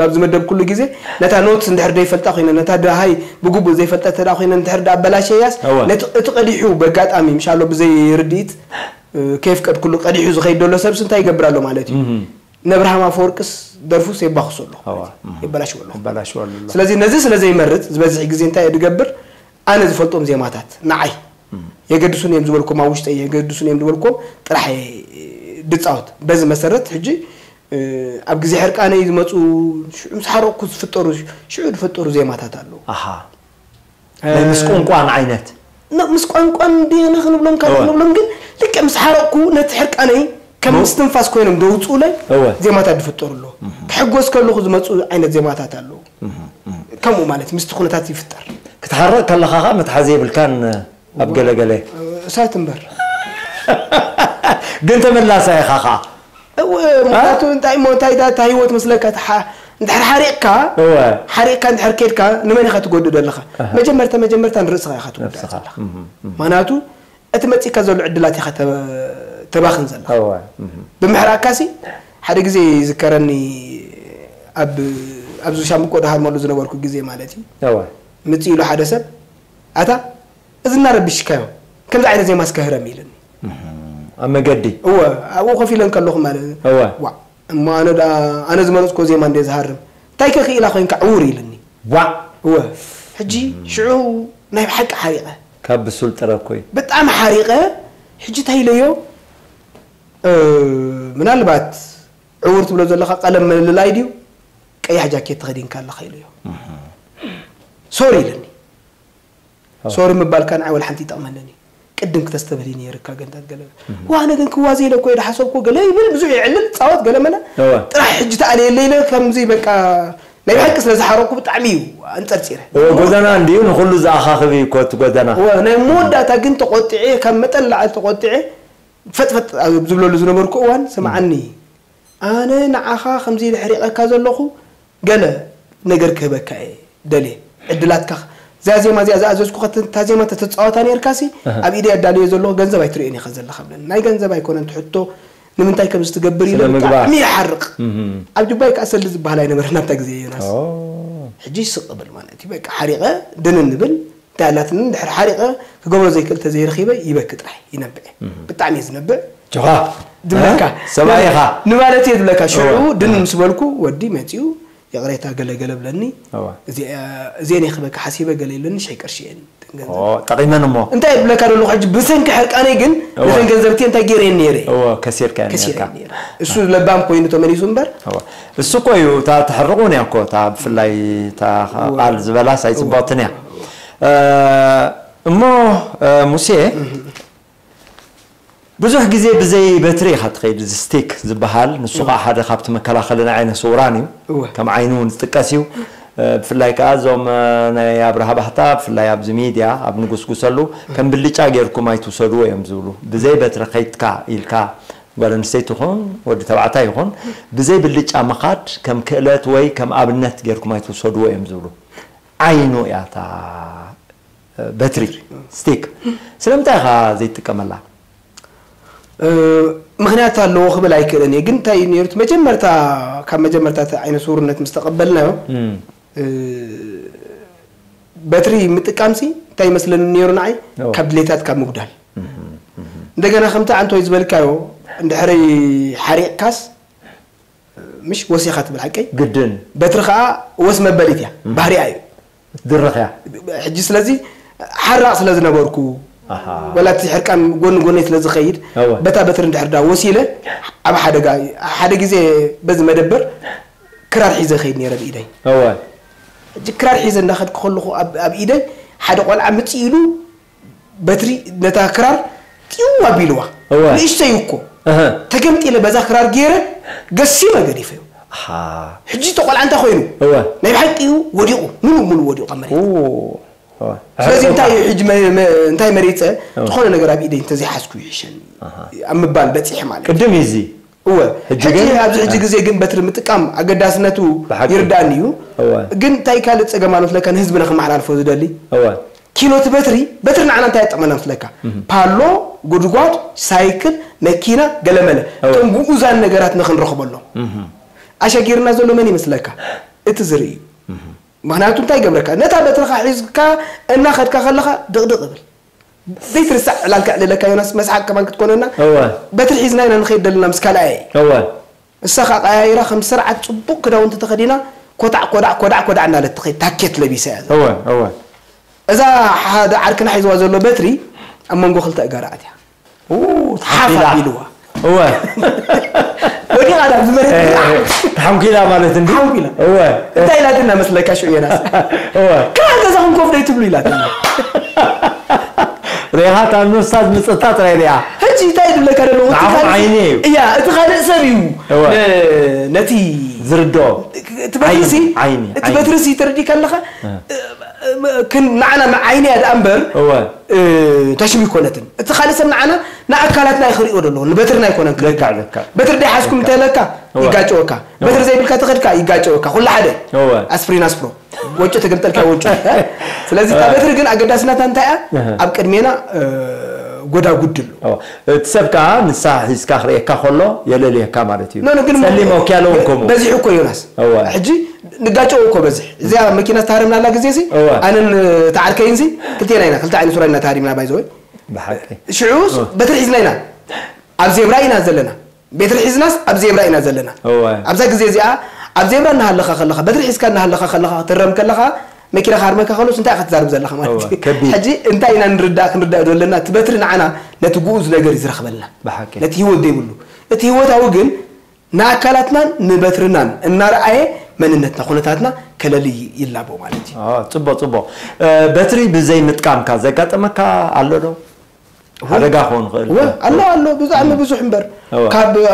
ኣብ ዝመደብኩሉ ግዜ ነታ ኖትስ እንድሕር ዘይፈልጣ ኮይነ፣ ነታ ደሃይ ብግቡእ ዘይፈልጣ እንተ ደኣ ኮይነ፣ እንድሕር ደኣ ኣበላሸያስ፣ እወ። ነቲ፣ እቲ ቀዲሑ በጋጣሚ፣ ምሻሎ ብዘይ ርድኢት፣ እ፣ ከየፍቀድኩሉ ቀዲሑ ዝኸይድ ዘሎ ሰብስ እንታይ ይገብር ኣሎ ማለት እዩ? እህ። ነብርሃም ኣፈወርቅስ ደርፉስ የባኽሶ ኣሎ። እወ። እህ። የበላሽዎ ኣሎ። የበላሽዎ ኣሎ። ስለዚ ነዚ ስለ ዘይመርጽ ዝበዝሕ ግዜ እንታይ እየ ዝገብር? ኣነ ዝፈልጦም ዜማታት ንዓይ እህ። የገድሱን እዮም ዝበልኮም፣ ኣብ ውሽጠይ የገድሱን እዮም ዝበልኮም ጥራሕ እየ ድጻወት። በዚ መሰረት ሕጂ፣ እ፣ ኣብ ግዜ ሕርቃነይ ዝመጹ ሽዑ ምስ ሓረቕኩ ዝፍጠሩ፣ ሽዑ ዝፍጠሩ ዜማታት ኣለዉ። ኣሃ። እ፣ ናይ ምስ ቋንቋን ዓይነት? ን-፣ ምስ ቋንቋን እንዲና ክንብሎም ካልእ እወ። ክንብሎም ግን ልክዕ ምስ ሓረቕኩ ነቲ ሕርቃነይ ከም እወ። ምስትንፋስ ኮይኖም ደውጽኡለይ እወ። ዜማታት ዝፍጠሩ ኣለዉ። እህ። ክሕጎስ ከለኹ ዝመጹ ዓይነት ዜማታት ኣለዉ። እህ፣ እህ። ከምኡ ማለት ምስቲ ኩነታት ይፍጠር። ክትሓርቕ ከለኻ ኸኣ መትሓዚ የብልካን ኣብ ገለ ገለ። እሳት እምበር። ግን ተመላሳይ ኢኻ ኸኣ። እወ፣ እ? ምኽንያቱ እንታይ እሞ፣ እንታይ ዳ-፣ እታ ህይወት መስለካ፣ እታ ሓ-፣ እንድሕር ሓሪቕካ፣ እወ። ሓሪቕካ እንድሕር ኬድካ፣ ንመን ኢኻ ትጎድእ ዘለኻ? ኣሃ። መጀመርታ፣ መጀመርታ ንርእስኻ ኢኻ ትጎድእ ነብስኻ። ዘለኻ። እህ፣ እህ። ምኽንያቱ እቲ መጺእካ ዘሎ ዕድላት ኢኻ ተ-፣ ተባኽን ዘለኻ። እወ፣ እህ። ብምሕራቅካሲ፣ ሓደ ግዜ ይዝከረኒ፣ ኣብ፣ ኣብዚ ሻምብቆ ድሃርመሉ ዝነበርኩ ግዜ ማለት እዩ። እወ። ምጽእ ኢሉ ሓደ ሰብ፣ ኣታ፣ እዚ እናረብሽካዮ፣ ከምዚ ዓይነት ዜማ እስከ ህረም ኢልኒ። እህ፣ ኣብ መገዲ? እወ፣ ኣብኡ ኮፍ ኢለ እንከለኹ ማለት እዩ። እወ። ዋእ፣ እሞ ኣነ ደኣ፣ ኣነ ዝመረጽኩዎ ዜማ እንደ ዝሃርም፣ እንታይ ከ ክኢላ ኮይንካ ዕውር ኢልኒ። ዋእ! እወ፣ ሕጂ ሽዑ ናይ ብሓቂ ሓሪቐ። ካብ ብሱል ጥረ እኮ እዩ። ብጣዕሚ ሓሪቐ፣ ሕጂ እንታይ ኢለዮ? እ፣ ምናልባት ዕውር ትብሎ ዘለኻ ቀለም ምልላይ ድዩ? ቀያሕ ጃኬት ተኸዲንካ ኣለኻ ኢለዮ። እህ። ሶሪ ኢለኒ። እወ። ሶሪ ምባልካ ንዓይ ወላ ሓንቲ ይጠቕመንን እዩ። ቅድም ክተስተብህሊ ነይርካ ገንታት ገለ። እህ። ዋ፣ ኣነ ግን ክዋዘ ኢለ እኮ እየ ዝሓሰብኩ ገለ ይብል፣ ብዙሕ የዕልል፣ ጻወት ገለ መለ። እወ። ጥራሕ ሕጂ ተኣልየለ ኢለ ከምዚ በቃ ናይ ብሓቂ ስለ ዝሓረቕኩ ብጣዕሚ እዩ ኣንጸርጺረ። እወ፣ ጎደና እንድዩ ንኹሉ ዝኣኻኽብ እዩ እኮ እቲ ጎደና። እወ፣ ናይ መወዳእታ ግን ተቖጢዐ፣ ካብ መጠን ላዕሊ ተቖጢዐ፣ ፈጥፈጥ ኣብ ዝብለሉ ዝነበርኩ እዋን፣ ስምዓኒ፣ ኣነ ንዓኻ ከምዚ ኢለ ሕሪቐካ ዘለኹ፣ ገለ ነገር ክህበካ እየ ደልየ። ዕድላትካ፣ እዛ ዜማ እዚኣ ዝኣዘዝኩኻ፣ እታ ዜማ ተተጻወታ ነይርካሲ፣ ኣሃ። ኣብ ኢደይ ኣዳልዮ ዘለኹ ገንዘብ ኣይትርእዮን ኢኻ ዘለኻ ብለኒ። ናይ ገንዘብ ኣይኮነን እቲ ሕቶ፣ ንምንታይ ከምዚ ትገብር ኢለ ስነ ምግባር። ብጣዕሚ ይሓርቕ። እህ። ኣብ ጁባይ ከኣ ሰልዲ ዝበሃል ኣይነበረን ኣብታ ግዜ ዮናስ። ኦ። ሕጂ ስቕ እብል ማለት እዩ። በቃ ሓሪቐ ድንን እብል፣ እንታይ ኣላትኒ፣ እንድሕር ሓሪቐ ክገብሮ ዘይክእል ተዘይረኺበ ይበኪ ጥራሕ ይነብዕ። እህ። ብጣዕሚ እየ ዝነብዕ። ጆኻ። ዝብለካ። እ? ሰብኣይ ኢኻ። ንማለት እየ ዝብለካ። ሽዑ እወ። ድንን ምስ በልኩ ወዲ መጺኡ፣ ይቕሬታ ገለ ገለ ብለኒ። እወ። እዚ-፣ እዚአን እየ ክበካ ሓሲበ ገለ ኢለኒ፣ ሽሕ ቅርሺ እየን እተን ገንዘብ። ኦ፣ ጠቒመን እሞ። እንታይ እየ ዝብለካ ዘለኹ ሕጂ፣ ብሰንኪ ሕርቃነይ ግን እወ። ነተን ገንዘብትየ እንታይ ገይረየን ነይረ? እወ፣ ከሲርካየን ከሲረየን ነይርካ። ነይረ። እሱ ለባም ኮይኑ ተመሊሱ እምበር። እወ። እሱ እኮ እዩ፣ እታ ትሕርቕ እውን እያ እኮ፣ እታ ብፍላይ እታ እወ። ቃል ዝበላስ ኣይጽብቕትን እያ። እወ። እ፣ እሞ፣ እ፣ ሙሴ፣ እህ። ብዙሕ ግዜ ብዘይ በትሪ ኢኻ ትኸይድ፣ እዚ ስቲክ ዝበሃል፣ ንሱ እወ። ኸዓ ሓደ ካብቲ መከላኸሊ ናይ ዓይነ ስውራን እዩ። እወ። ከም ዓይኒ እውን ዝጥቀስ እዩ። እ፣ ብፍላይ ከኣ እዞም፣ እ፣ ናይ ኣብርሃ ባህታ፣ ብፍላይ ኣብዚ ሚድያ፣ ኣብ ንጉስጉሰሉ፣ ከም ብልጫ ጌርኩም ኣይትውሰድዎ እዮም ዝብሉ። ብዘይ በትሪ ኸይድካ ኢልካ፣ ጓል ኣንስተይቲ ይኹን ወዲ ተባዕታይ ይኹን፣ ብዘይ ብልጫ ምኻድ ከም ክእለት ወይ ከም ኣብነት ጌርኩም ኣይትውሰድዎ እዮም ዝብሉ። ዓይኑ እያ እታ በትሪ፣ ስቲክ። ስለምንታይ ኢኻ ዘይትጥቀመላ? እ፣ ምኽንያት ኣለዎ ክብል ኣይክእልን እየ። ግን እንታይ እዩ ነይሩ? እቲ መጀመርታ፣ ካብ መጀመርታ እቲ ዓይነ ስውርነት ምስ ተቐበልናዮ፣ እም። እ፣ በትሪ ምጥቃምሲ እንታይ ይመስለኒ ነይሩ ንዓይ? ኦ። ካብ ድሌታት ካብ ምጉዳል። እም፣ እም። እንደገና ከምቲ ኣንቶይ ዝበልካዮ፣ እንድሕሪ ሓሪቕካስ፣ ምሽ ወሲኻ ትብል ሓቀይ? ግድን። በትሪ ኸኣ ወስ መበሊት እያ፣ እም። ባህሪኣ እዩ። ትድርኽ እያ። ሕጂ ስለዚ ሓራቕ ስለ ዝነበርኩ፣ ኣሃ። ወላ እቲ ሕርቃን ጎኒ ጎነይ ስለ ዝኸይድ፣ እወ። በታ በትሪ እንድሕር ዳ ወሲለ፣ ኣብ ሓደጋ፣ ሓደ ግዜ በዚ መደበር ክራር ሒዘ ኸይድ ነይረ ብኢደይ። እወ። ሕጂ ክራር ሒዘ እንዳኸድኩ ከለኹ ኣብ፣ ኣብ ኢደይ ሓደ ቆልዓ ምጽእ ኢሉ በትሪ ነታ ክራር ጢው ኣቢልዋ። እወ። ንእሽተይ እኮ። እህ። ተገምጢለ በዛ ክራር ገይረ ገሲመ ገዲፈዮ። ኣሃ። ሕጂ እቲ ቆልዓ እንታይ ኮይኑ? እወ። ናይ ብሓቂ እዩ ወዲቑ፣ ሙሉእ ሙሉእ ወዲቑ ኣብ መሬት። ኦ፣ እወ። ስለዚ እንታይ እዩ ሕጂ መ-፣ መ-፣ እንታይ መሪጸ? እወ። ዝኾነ ነገር ኣብ ኢደይ እንተዘይሓዝኩ ይሕሸኒ። ኣሃ። ኣብ ምባል በጺሐ ማለት እዩ። ቅድም እዩ እዚ። እወ። ሕጂ ሕጂ ግን ኣብዚ ሕጂ ግዜ ግን በትሪ ምጥቃም ኣገዳስነቱ ብሓቂ። ይርዳእኒ እዩ። እወ። ግን እንታይ ካልእ ጸገም ኣሎ መስለካ ንህዝብና ክመሓላልፎ ዝደሊ? እወ። ኪኖ እቲ በትሪ፣ በትሪ ንዓና እንታይ የጥቕመና መስለካ? እህ። ፓሎ፣ ጉድጓድ፣ ሳይክል፣ መኪና፣ ገለመለ። እወ። እቶም ግኡዛን ነገራት ንኽንረኽበሎም። እህ። ኣሸጊርና ዘሎ መን ይመስለካ? እቲ ዝርኢ እዩ። እህ። ምኽንያቱ እንታይ ይገብረካ? ነታ በትርኻ ሒዝካ እናኸድካ ከለኻ ድቕድቕ እብል። ዘይትርሳዕ ዕላል ከዕልለካ ዮናስ፣ መስሓቅ ከማን ክትኮነና። እወ። በትሪ ሒዝና ኢና ንኸይድ ደለና ምስ ካልኣየ። እወ። እሳ ኸዓ ቀያይራ ከም ስርዓት ጽቡቅ ክዳውንቲ ተኸዲና ኮዳዕ፣ ኮዳዕ፣ ኮዳዕ፣ ኮዳዕ እናለት ትኸይድ ታኬት ለቢሳ እያ። እወ፣ እወ። እዛ ሓደ ዓርክና ሒዝዋ ዘሎ በትሪ ኣብ መንጎ ክልተ እጋራ ኣትያ። ኡ፣ ሓፍ ተሓንኪላ። ኣቢልዋ። እወ። ወዲቓ ናብ ዝመሬት እ፣ ተሓንኪላ ማለት እንዲ? ተሓንኪላ። እወ። እንታይ ኢላትና መስለካ ሽዑ ዮናስ? እወ። "ካብ ገዛኹም ኮፍ ደይ ትብሉ?" ኢላትና። ሪኢኻ እታ ንሳ ዝምጽእታ ጥራይ ሪኣ። ሕጂ እንታይ ዝብለካ ዘለኹ? እቲ ንዓኹም ካልእ ዓይኒ እዩ። እያ፣ እቲ ካልእ ሰብ እዩ። እወ። ነ-፣ ነቲ ዝርድኦ። እቲ በትርሲ፣ ዓይኒ፣ ዓይኒ፣ እቲ ዓይኒ። በትርሲ ተረዲእካ ኣለኻ? እ። እ፣ ክን-፣ ንዓና ዓይኒ እያ ደኣ እምበር፣ እወ። እ፣ ተሽሚ ኣይኮነትን። እቲ ካልእ ሰብ ንዓና ንኣካላትና እዩ ክሪኦ ደለዎ፣ ንበትርና ኣይኮነን ክሪኦ። ልክዕ፣ ልክዕ። በትሪ ደይሓዝኩም ልክዕ። እንተለካ እወ። ይጋጨወካ። እወ። በትሪ ዘይብልካ ተኸድካ ይጋጨወካ። ኩሉ ሓደ። እወ። ኣስፕሪን ኣስፕሮ። ወጮ ተገልጠልካ ወጮ። እ? ስለዚ እታ እወ። በትሪ ግን ኣገዳስነታ እንታይ እያ? እህ። ኣብ ቅድሜና፣ እ፣ ጎዳጉዲ ኣሎ። እወ። እቲ ሰብ ከኣ ንሳ ሒዝካ ክርእየካ ከሎ የለልየካ ማለት እዩ። ኖ፣ ኖ፣ ግን ጸሊም ኦኪ ኣለዎም ከምኡ። በዚሑ እኮ ዮናስ። እወ። ሕጂ ንጋጨው እኮ በዝሕ። እዚኣ መኪና ዝተሃረምናላ ግዜ ሲ፣ እወ። ኣነን፣ እ፣ ተዓርከይን ሲ፣ ክልቴና ኢና፣ ክልተ ዓይነት ሱራ ኢና ተሃሪምና ባይ ዘ ወይ። ብሓቂ። ሽዑስ እወ። በትሪ ሒዝና ኢና። ኣብ ዜብራ ኢና ዘለና። በትሪ ሒዝናስ ኣብ ዜብራ ኢና ዘለና። እወ። ኣብዛ ግዜ እዚኣ ኣብ ዜብራ እናሃለኻ ከለኻ፣ በትሪ ሒዝካ እናሃለኻ ከለኻ፣ ክትረም ከለኻ፣ መኪና ክሃርመካ ከሎስ እንታይ ኢኻ ትዛረብ ዘለኻ ማለት እወ፣ እዩ? ከቢድ። ሕጂ እንታይ ኢና ንርዳእ፣ ክንርዳእ ዘለና? እቲ በትሪ ንዓና ነቲ ግኡዝ ነገር እዩ ዝረኽበልና። ብሓቂ። ነቲ ህይወት ዘይብሉ። እቲ ህይወታዊ ግን ንኣካላትናን ንበትርናን እናረኣየ መንነትና፣ ኩነታትና ከለሊ ይላቦ ማለት እዩ። ኦ፣ ጽቡቕ፣ ጽቡቕ። እ፣ በትሪ ብዘይ ምጥቃምካ ዘጋጠመካ ኣሎ ዶ? እወ። ሓደጋ ክኸውን ይኽእል። እወ፣ ኣሎ፣ ኣሎ፣ ብጣዕሚ እም። ብዙሕ እምበር። እወ። ካብ፣ እ፣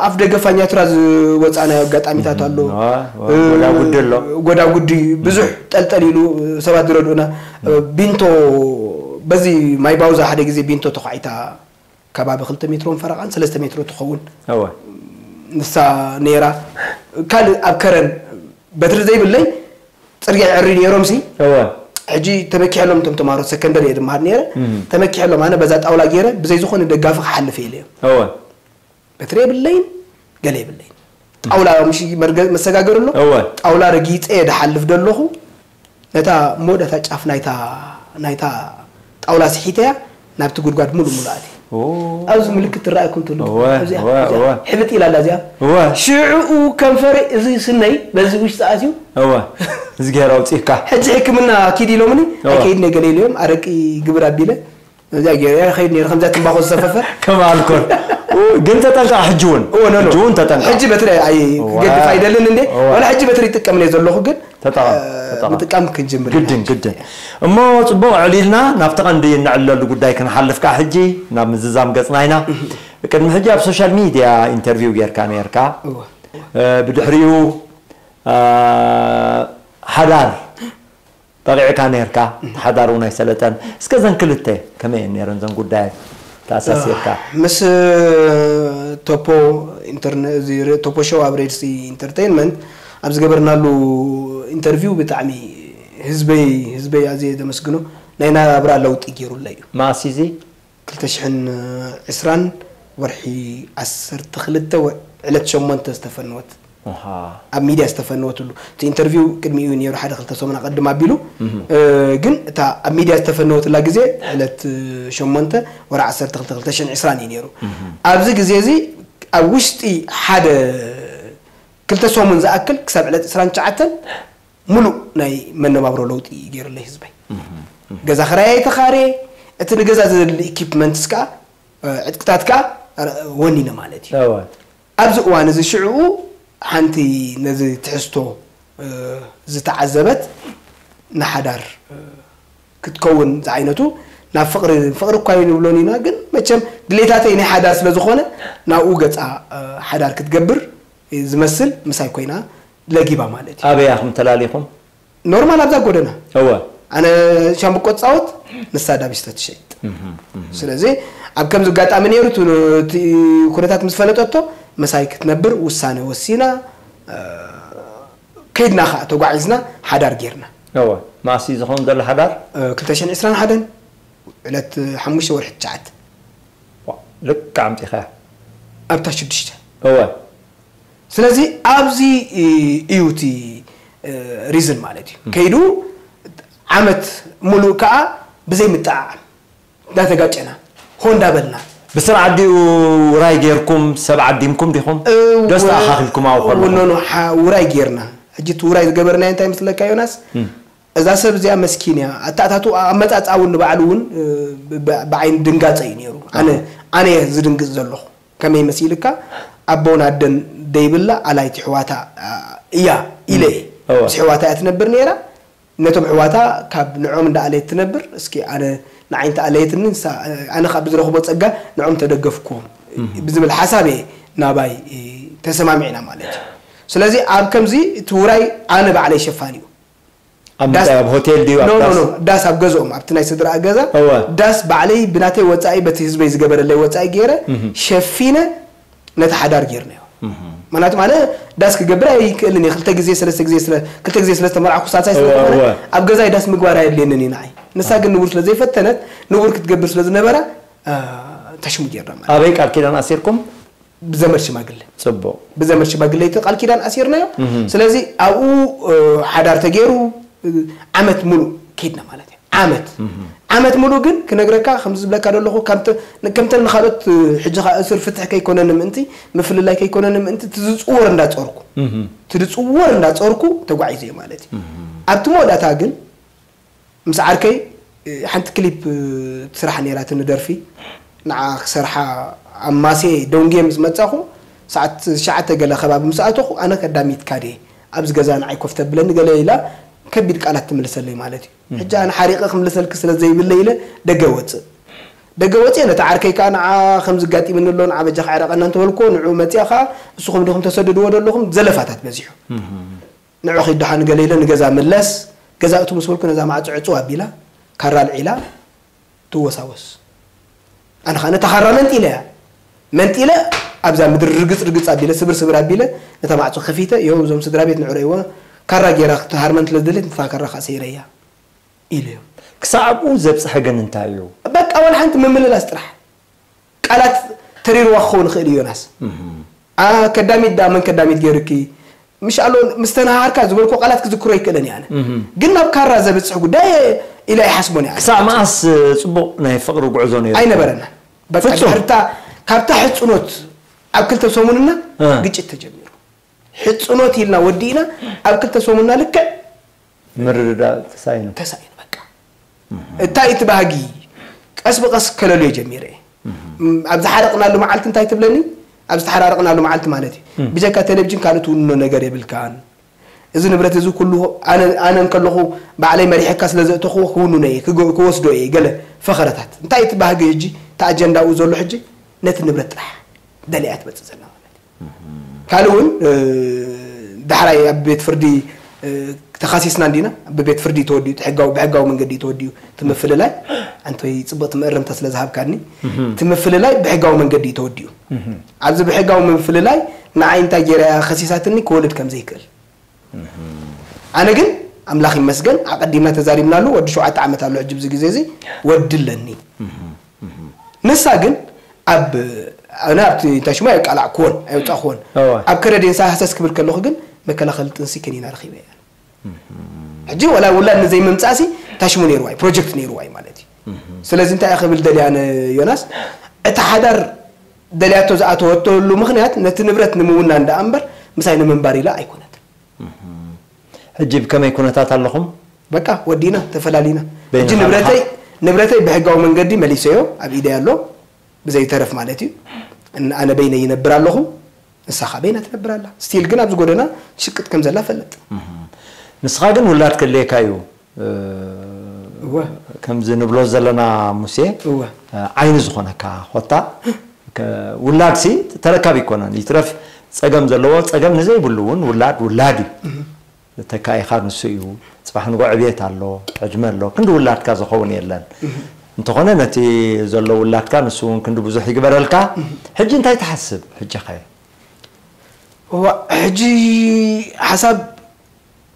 ኣፍ ደገ ፋኛቱራ ዝወጻእናዮ ኣጋጣሚታት ኣሎ። እወ፣ እወ፣ እ፣ ጎዳጉዲ ኣሎ። ጎዳጉዲ ብዙሕ እም። ጠልጠል ኢሉ ሰባት ዝረድኡና። እም። እ፣ ቢንቶ፣ በዚ ማይ ባውዛ ሓደ ግዜ ቢንቶ ተዃዒታ ከባቢ ክልተ ሜትሮን ፈረቓን ሰለስተ ሜትሮ ትኸውን። እወ። ንሳ ነይራ። ካልእ ኣብ ከረን በትሪ ዘይብለይ ጽርግያ ይዕሪ ነይሮምሲ። እወ። ሕጂ ተመኪሐሎም እቶም ተምሃሮ ሰከንደሪ እየ ድመሃር ነይረ። እም። ተመኪሐሎም ኣነ በዛ ጣውላ ገይረ ብዘይ ዝኾነ ደጋፊ ክሓልፍ እየ ኢለዮም። እወ። በትሪ የብለይን፣ ገለ የብለይን። ጣውላ ምሽ መርገ-፣ መሰጋገሪ ኣሎ። እወ። ጣውላ ረጊጸ እየ ድሓልፍ ደለኹ። ነታ መወዳእታ ጫፍ ናይታ፣ ናይታ ጣውላ ስሒተያ ናብቲ ጉድጓድ ሙሉእ ሙሉእ ኣትየ። ኦ። ኣብዚ ምልክት ትረኣየኩም ትህሉ። እወ፣ ኣብዚኣ፣ እወ፣ ኣብዚኣ። እወ። ሕብጥ ኢላ ኣላ እዚኣ። እወ። ሽዑኡ ከንፈረይ፣ እዚ ስነይ በዚ ውሽጢ ኣትዩ። እወ። እዚ ገይረ ኣውጺእካ። ሕጂ ሕክምና ኪድ ኢሎምኒ፣ እወ። ኣይከይድን እየ ገለ ኢለዮም፣ ኣረቂ ግብር ኣቢለ። እዚኣ ገይረ እየ ኸይድ ነይረ፣ ከምዛ ትምባኾ ዝሰፈፈ። ከም ኣልኮል። ኡ፣ ግን ተጠንቀቕ ሕጂ እውን። እወ፣ ኖ፣ ኖ። ሕጂ እውን ተጠንቀቕ። ሕጂ በትሪ ኣይ-፣ እወ። ክገድፍ ኣይደልን እንዴ? እወ። ዋላ ሕጂ በትሪ ይጥቀም እየ ዘለኹ፣ ግን፣ ተጠቐም፣ እ፣ ተጠቐም። ምጥቃም ክንጅምር ግድን፣ ኢና። ግድን። እሞ ጽቡቕ፣ ኣዕሊልና ናብቲ ቀንዲ እንዕለሉ ጉዳይ ክንሓልፍ ከኣ ሕጂ ናብ ምዝዛም ገጽና ኢና። እህ። ቅድሚ ሕጂ ኣብ ሶሻል ሚድያ ኢንተርቪው ጌርካ ነርካ። እወ። እ፣ ብድሕሪኡ፣ እ፣ ሓዳር በቒዕካ ነርካ፣ እህ። ሓዳር እውን ኣይሰለጠን። እስከ ዘን ክልተ ከመይ እየን ነይረን ዘን ጉዳያት ተኣሳሲርካ? ምስ ቶፖ ኢንተርነ-፣ እዚ ረ-፣ ቶፖ ሾው ኣብ ሬድሲ ኢንተርቴይንመንት ኣብ ዝገበርናሉ ኢንተርቪው ብጣዕሚ ህዝበይ፣ ህዝበይ ኣዝየ ዘመስግኖ ናይ ናብራ ለውጢ ገይሩለይ እዩ። መኣስ እዚ? ክልተ ሽሕን ዕስራን ወርሒ ዓሰርተ ክልተ ወ-፣ ዕለት ሸሞንተ ዝተፈነወት። ኣሃ። ኣብ ሚድያ ዝተፈነወትሉ። እቲ ኢንተርቪው ቅድሚኡ ነይሩ፣ ሓደ ክልተ ሰሙን ኣቐድም ኣቢሉ። እህ። እ፣ ግን እታ ኣብ ሚድያ ዝተፈነወትላ ግዜ ዕለት ሸሞንተ ወርሒ ዓሰርተ ክልተ ክልተ ሽሕን ዕስራን እዩ ነይሩ። እህ። ኣብዚ ግዜ እዚ ኣብ ውሽጢ ሓደ ክልተ ሰሙን ዝኣክል ክሳብ ዕለት ዕስራን ትሽዓተን ሙሉእ ናይ መነባብሮ ለውጢ ገይሩለይ ህዝበይ። እህ። ገዛ ክራይ ኣይተኻርየ፣ እቲ ንገዛ ዘድሊ ኢኪፕመንትስ ከኣ፣ እ፣ ዕጥቅታት ከኣ፣ እ፣ ወኒነ ማለት እዩ። እወ። ኣብዚ እዋን እዚ ሽዕኡ ሓንቲ ነዚ ትሕዝቶ፣ እ፣ ዝተዓዘበት ንሓዳር፣ እ፣ ክትከውን ዝዓይነቱ ናብ ፍቕሪ፣ ፍቕሪ እኳ ይንብሎን ኢና፣ ግን መቸም ድሌታተይ ናይ ሓዳር ስለ ዝኾነ ናብኡ ገጻ፣ እ፣ ሓዳር ክትገብር ዝመስል ምሳይ ኮይና ለጊባ ማለት እዩ። ኣበይ ኢኹም ተላሊኹም? ኖርማል ኣብዛ ጎደና እወ ኣነ ሻምብቆ ፃወት ንሳ ዳቢስቶ ትሸይጥ። ስለዚ ኣብ ከምዚ ኣጋጣሚ ነይሩ እቲ እቲ ኩነታት ምስ ፈለጠቶ ምሳይ ክትነብር ውሳነ ወሲና። እ፣ ከይድና ከዓ ተጓዒዝና ሓዳር ጌርና። እወ ማእሲ ዝኾን ዘሎ ሓዳር እ፣ ክልተ ሽሕን ዕስራን ሓደን ዕለት ሓሙሽተ ወርሒ ትሽዓተ ዋ፣ ልክዕ ኣምፂኻ ኣብታ ሽዱሽተ እወ ስለዚ ኣብዚ እዩ እቲ ሪዝን ማለት እዩ። ከይዱ ዓመት ሙሉእ ከዓ ብዘይ ምጥዓዓም እንዳተጋጨና ሆ እንዳበልና ብስርዓት ድዩ ውራይ ጌርኩም ሰብ ዓዲምኩም ዲኹም? ዶስ ተኣኻኺልኩም ኣብኡ ከለኹም? ውኖኖ ውራይ ጌርና። ሕጂ እቲ ውራይ ዝገበርናዮ እንታይ ምስለካ ዮናስ? እዛ ሰብ እዚኣ መስኪን እያ። ኣታእታቱ ኣመፃፅኣ እውን ንባዕሉ እውን እ፣ ብ- ብዓይኒ ድንጋፀ እዩ ነይሩ። ኣነ ኣነ እየ ዝድንግፅ ዘለኹ። ከመይ መሲልካ ኣቦን ኣደን ደይብላ ኣላይቲ ሕዋታ እ፣ እያ ኢለ እየ። እወ። ምስ ሕዋታ እያ ትነብር ነይራ። ነቶም ሕዋታ ካብ ንዖም እንዳኣለየት ትነብር። እስኪ ኣነ ንዓይ እንተኣለየትኒ ንሳ ኣነ ካብ ብዝረኽቦ ፀጋ ንዖም ተደገፍኩዎም ብዝብል ሓሳብ እየ ናባይ ተሰማሚዕና ማለት እዩ። ስለዚ ኣብ ከምዚ እቲ ውራይ ኣነ ባዕለይ ሸፋን እዩ። ኣብ ዳስ- ምንታይ ኣብ ሆቴል ድዩ ኣብ ኖ ኖ ዳስ? ኖ ዳስ ኣብ ገዝኦም ኣብቲ ናይ ስድራ ገዛ እወ። ዳስ ባዕለይ ብናተይ ወፃኢ በቲ ህዝበይ ዝገበረለይ ወፃኢ ገይረ ሸፊነ ነቲ ሓዳር ጌርናዮ። ምክንያቱ ኣነ ዳስ ክገብር ኣይክእልን እየ። ክልተ ግዜ ሰለስተ ግዜ ስለ ክልተ ግዜ ስለ ዝተመርዓኩ ሳልሳይ ስለ እወ፣ ዝኾነ እወ። ኣብ ገዛይ ዳስ ምግባር ኣየድልየንን እዩ ንዓይ። ንሳ ግን ንቡር ስለ ዘይፈተነት ንቡር ክትገብር ስለ ዝነበራ እ፣ ተሽሙ ጌርና ማለት ኣበይ ቃል ኪዳን ኣሲርኩም? ብዘመድ ሽማግለ ፅቡቕ ብዘመድ ሽማግለ እቲ ቃል ኪዳን ኣሲርናዮ። ስለዚ ኣብኡ እ፣ ሓዳር ተገይሩ እ፣ ዓመት ሙሉእ ከይድና ማለት እዩ። ዓመት ዓመት ሙሉእ ግን ክነግረካ ከምዚ ዝብለካ ዘለኹ ካብተ- ከምተን ንካልኦት እ፣ ሕጂ ኸዓ እስር ፍትሒ ከይኮነኒ ምእንቲ ምፍልላይ ከይኮነኒ ምእንቲ እቲ ዝፅወር እንዳፀርኩ እቲ ዝፅወር እንዳፀርኩ ተጓዒዘ እየ ማለት እዩ። ኣብቲ መወዳእታ ግን ምስ ዓርከይ እ፣ ሓንቲ ክሊፕ እ፣ ትስራሕ ነይራትኒ ደርፊ ንዓ ክሰርሓ ኣብ ማሴ ደንጉየ ምስ መፃኹ ሰዓት ትሽዓተ ገለ ከባቢ ምስ ኣተኹ ኣነ ከዳሚት ካድየ ኣብዚ ገዛ ንዓይ ኮፍ ተብለኒ ገለ ኢላ ከቢድ ቃላት ትምልሰለይ ማለት እዩ። ሕጂ ኣነ ሓሪቐ ክምልሰልኪ ስለ ዘይብለይ ኢለ ደገ ወፅእ ደገ ወፅየ ነቲ ዓርከይ ከዓ ንዓ ከምዚ ኣጋጢምኒ ኣሎ ንዓ በጃኻ ዕረቐና እንተበልኩዎ ንዑ መፅያ ከዓ ንስኹም ዲኹም ተሰድድዎ ዘለኹም ዘለፋታት በዚሑ ንዑ ኺድ ደሓን ገለ ኢለ ንገዛ ምለስ ገዛ እቱ ምስ በልኩ ነዛ ማዕፆ ዕፅው ኣቢላ ካራ ኣልዒላ ትወሳወስ። ኣነ ከዓ ነታ ካራ መንጢለ እያ መንጢለ ኣብዛ ምድሪ ርግፅ ርግፅ ኣቢለ ስብር ስብር ኣቢለ ነታ ማዕፆ ከፊተ ይኸው እዞም ስድራ ቤት ንዕረይዎ ካራ ገይራ ክትሃርመን ስለ ዝደልየት ነታ ካራ ከዓ ሰይረያ ኢለዮም። ክሳዕ ኣብኡ ዘብፅሐ ግን እንታይ እዩ? በቃ ዋላ ሓንቲ ምምልላስ ጥራሕ ቃላት ተሪርዋ ክኸውን ይኽእል እዩ ዮናስ። ኣ ከዳሚት ዳ መን ከዳሚት ገይሩኪ ምሽ ኣሎ ምስ ተናሃርካ ዝበልኮ ቃላት ክዝክሮ ይክእለን እየ ኣነ ግን ናብ ካራ ዘብፅሕ ጉዳይ ኢለ ኣይሓስቦን እያ። ክሳዕ መኣስ ፅቡቕ ናይ ፍቕሪ ጉዕዞ ነይሩ? ኣይነበረና። በቃ ፍጹም? ድሕርታ ካብታ ሕፅኖት ኣብ ክልተ ሰሙንና እ። ግጭት ተጀሚሩ። ሕፅኖት ኢልና ወዲእና ኣብ ክልተ ሰሙንና ልክዕ ምርድዳእ ተሳኢኑ። ተሳኢኑ በቃ እንታይ እቲ ባህጊ ቀስ ብቀስ ከለልዮ ጀሚረ እየ። እም፣ ኣብ ዝሓረቕናሉ መዓልቲ እንታይ ትብለኒ ኣብ ዝተሓራረቕናሉ መዓልቲ ማለት እዩ ብጀካ ቴሌቪዥን ካልእ ትውንኖ ነገር የብልካን። እዚ ንብረት እዚ ኩሉ ኣነ ኣነ እንከለኹ ባዕለይ መሪሐካ ስለ ዘእተኹዎ ክውንኖ እየ ክገ- ክወስዶ እየ ገለ ፈኸረታት እንታይ እቲ ባህጊ ሕጂ እቲ ኣጀንዳኡ ዘሎ ሕጂ ነቲ ንብረት ጥራሕ ደሊያ ትመፅእ ዘላ ማለት እዩ። ካልእ እውን እ፣ ዳሕራይ ኣብ ቤት ፍርዲ እ፣ ተኻሲስና እንዲና ብቤት ፍርዲ ተወዲኡ እቲ ሕጋዊ ብሕጋዊ መንገዲ ተወዲኡ እቲ ምፍልላይ ኣንቶይ ፅብቕቲ መእረምታ ስለ ዝሃብካኒ እቲ ምፍልላይ ብሕጋዊ መንገዲ እዩ ተወዲኡ። ኣብዚ ብሕጋዊ ምፍልላይ ንዓይ እንታይ ገይራ እያ ከሲሳትኒ ክወልድ ከም ዘይክእል ኣነ ግን ኣምላኽ ይመስገን ኣቐዲምና ተዛሪብናሉ ወዲ ሸውዓተ ዓመት ኣሎ ሕጂ ብዚ ግዜ እዚ ወዲ ኣለኒ። ንሳ ግን ኣብ ኣነ ኣብቲ እንታይ ሽሙ ኣይቃላዕኩዎን ኣይውፃእኩዎን እወ። ኣብ ከረዴንሳ ሃሰስ ክብል ከለኹ ግን መከላኸሊ ጥንሲ ከኒና ረኺበ እያ። ሕጂ ወላ ውላድ ንዘይምምፃእሲ እንታይ ሽሙ ነይርዋ እዩ ፕሮጀክት ነይርዋ እዩ ማለት እዩ። ስለዚ እንታይ እያ ክብል ደልያ ኣነ ዮናስ እቲ ሓዳር ደልያቶ ዝኣተወተሉ ምኽንያት ነቲ ንብረት ንምውናን ደኣ እምበር ምሳይ ንምንባር ኢላ ኣይኮነትን። ሕጂ ብከመይ ኩነታት ኣለኹም? በቃ ወዲና ተፈላሊና። በይንኻ ሕጂ ንብረተይ ንብረተይ ብሕጋዊ መንገዲ መሊሰዮ ኣብ ኢደይ ኣሎ ብዘይተረፍ ማለት እዩ። እን- ኣነ በይነይ ይነብር ኣለኹ ንሳ ኸዓ በይና ትነብር ኣላ። ስቲል ግን ኣብዚ ጎደና ትሽቅጥ ከም ዘላ ፈልጥ። ንስኻ ግን ውላድ ክልየካ እዩ እ፣ እወ ከምዚ ንብሎ ዘለና ሙሴ እወ እ፣ ዓይኒ ዝኾነካ ኮታ ከ- ውላድሲ ተረካቢ ይኮነን ይትረፍ ጸገም ዘለዎ ጸገም ንዘይብሉ እውን ውላድ ውላድ እዩ። ተካኢኻ ንሱ እዩ። ጽባሕ ንጎ ዕብየት ኣሎ፣ ዕድመ ኣሎ፣ ክንዲ ውላድካ ዝኸውን የለን። እንተኾነ ነቲ ዘሎ ውላድካ ንሱ እውን ክንዲ ብዙሕ ይግበረልካ። ሕጂ እንታይ ትሓስብ? ሕጂ ኸ እዋ ሕጂ ሓሳብ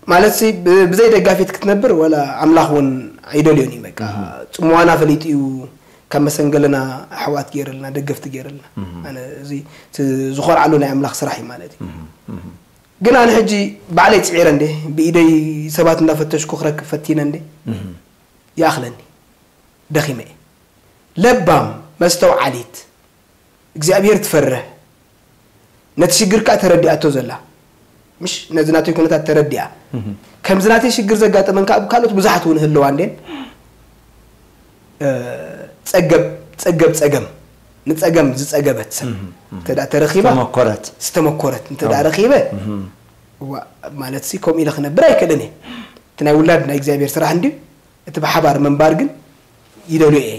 ማለት ሲ ብ- ብዘይ ደጋፊት ክትነብር ወላ ኣምላኽ እውን ኣይደልዮን እዩ። በቃ ጽምዋና ፈሊጡ እዩ ካብ መሰንገለና ኣሕዋት ገይረልና ደገፍቲ ገይረልና። ኣነ እዚ እቲ ዝኾርዓሉ ናይ ኣምላኽ ስራሕ እዩ ማለት እዩ። ግን ኣነ ሕጂ ባዕለይ ፅዒረ እንዴ ብኢደይ ሰባት እንዳፈተሽኩ ክረክብ ፈቲነ እንዴ ይኣኽለኒ። ደኺመ እየ። ለባም መስተውዓሊት እግዚኣብሔር ትፈርህ ነቲ ሽግር ከዓ ተረዲኣቶ ዘላ ምሽ ነዚ ናተይ ኩነታት ተረዲኣ ከምዚ ናተይ ሽግር ዘጋጠመን ከዓ ካልኦት ብዙሓት እውን ህለዋ እንዴን እ፣ ፀገብ ፀገብ ፀገም ንፀገም ዝፀገበት ሰብ እንተ ደኣ ተረኺባ ተመኮረት ዝተመኮረት እንተ ደኣ ረኺበ እዋ፣ ማለት ሲ ከምኡ ኢለ ክነብር ኣይክእልን እየ። እቲ ናይ ውላድ ናይ እግዚኣብሔር ስራሕ እንድዩ። እቲ ብሓባር ምንባር ግን ይደልዮ እየ።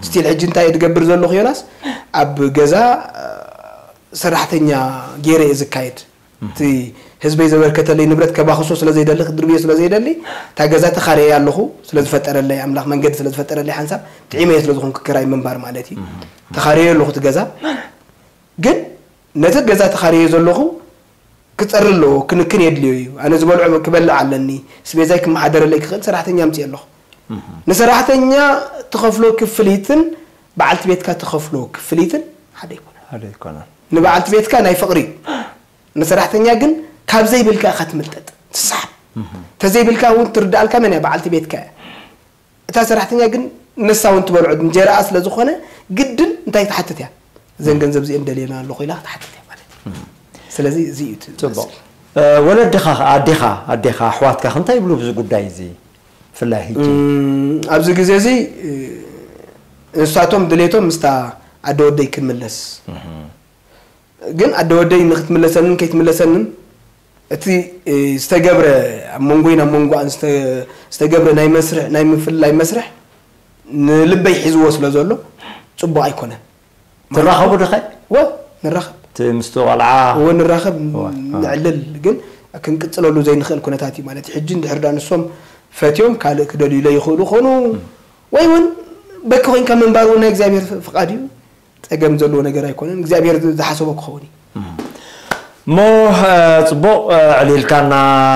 ስቲል ሕጂ እንታይ እየ ዝገብር ዘለኹ ዮናስ? ኣብ ገዛ እ፣ ሰራሕተኛ ገይረ እየ ዝካየድ። እቲ ህዝበይ ዘበርከተለይ ንብረት ከባኽሶ ስለ ዘይደሊ ክድርብዮ ስለ ዘይደሊ እታ ገዛ ተኻርየ ኣለኹ። ስለ ዝፈጠረለይ ኣምላኽ መንገዲ ስለ ዝፈጠረለይ ሓንሳብ ጥዒመዮ ስለ ዝኾንኩ ክራይ ምንባር ማለት እዩ። ተኻርየ ኣለኹ እቲ ገዛ ግን ነቲ ገዛ ተኻርየ ዘለኹ ክፀሪ ኣለዎ ክንክን የድልዮ እዩ። ኣነ ዝበልዖ ክበልዕ ኣለኒ ስቤዛይ ክመሓደረለይ ክኽእል ሰራሕተኛ ኣምፅእ ኣለኹ። ንሰራሕተኛ ትኸፍሎ ክፍሊትን በዓልቲ ቤትካ ትኸፍሎ ክፍሊትን ሓደ ይኮነ። ሓደ ይኮነ። ንበዓልቲ ቤትካ ናይ ፍቕሪ እዩ። ንሰራሕተኛ ግን ካብ ዘይብልካ ኢኻ ትምልጠጥ ትስሓብ። ተዘይብልካ እውን ትርዳኣልካ መን እያ በዓልቲ ቤትካ እያ። እታ ሰራሕተኛ ግን ንሳ እውን ትበልዖ እንጀራኣ ስለ ዝኾነ ግድን እንታይ ትሓትት እያ? እዘን ገንዘብ እዚአን ደልየና ኣለኹ ኢላ ክትሓትት እያ ማለት እዩ። ስለዚ እዚ እዩ እቲ ጽቡቕ። ዝመስል። እ፣ ወለድኻ ኸ፣ ኣዴኻ ኣዴኻ ኣሕዋትካ ኸ እንታይ ይብሉ ብዚ ጉዳይ እዚ? ብፍላይ ሕጂ እም፣ ኣብዚ ግዜ እዚ እ፣ ንሳቶም ድሌቶም ምስታ ኣደ ወደይ ክንምለስ ግን ኣደ ወደይ ንክትምለሰንን ከይትምለሰንን እቲ እ፣ ዝተገብረ ኣብ መንጎይን ኣብ መንጎኣን ዝተ- ዝተገብረ ናይ መስርሕ ናይ ምፍልላይ መስርሕ ንልበይ ሒዝዎ ስለ ዘሎ ጽቡቕ ኣይኮነን። ትራኸቡ ድኸ? ወ ንራኸብ እቲ ምስቲ ቆልዓ እወ ንራኸብ እወ፣ እወ። ንዕልል ግን ክንቅጽለሉ ዘይንኽእል ኩነታት እዩ ማለት እዩ። ሕጂ እንድሕር ዳ ንሶም ፈትዮም ካልእ ክደልዩ ለይኽእሉ ኾኑ ወይ እውን በኪ ኮይንካ ምንባር እውን ናይ እግዚኣብሔር ፍቓድ እዩ። ጸገም ዘለዎ ነገር ኣይኮነን። እግዚኣብሔር ዝሓሰቦ ክኸውን እዩ። እሞ እ፣ ጽቡቕ እ፣ ዕሊልካና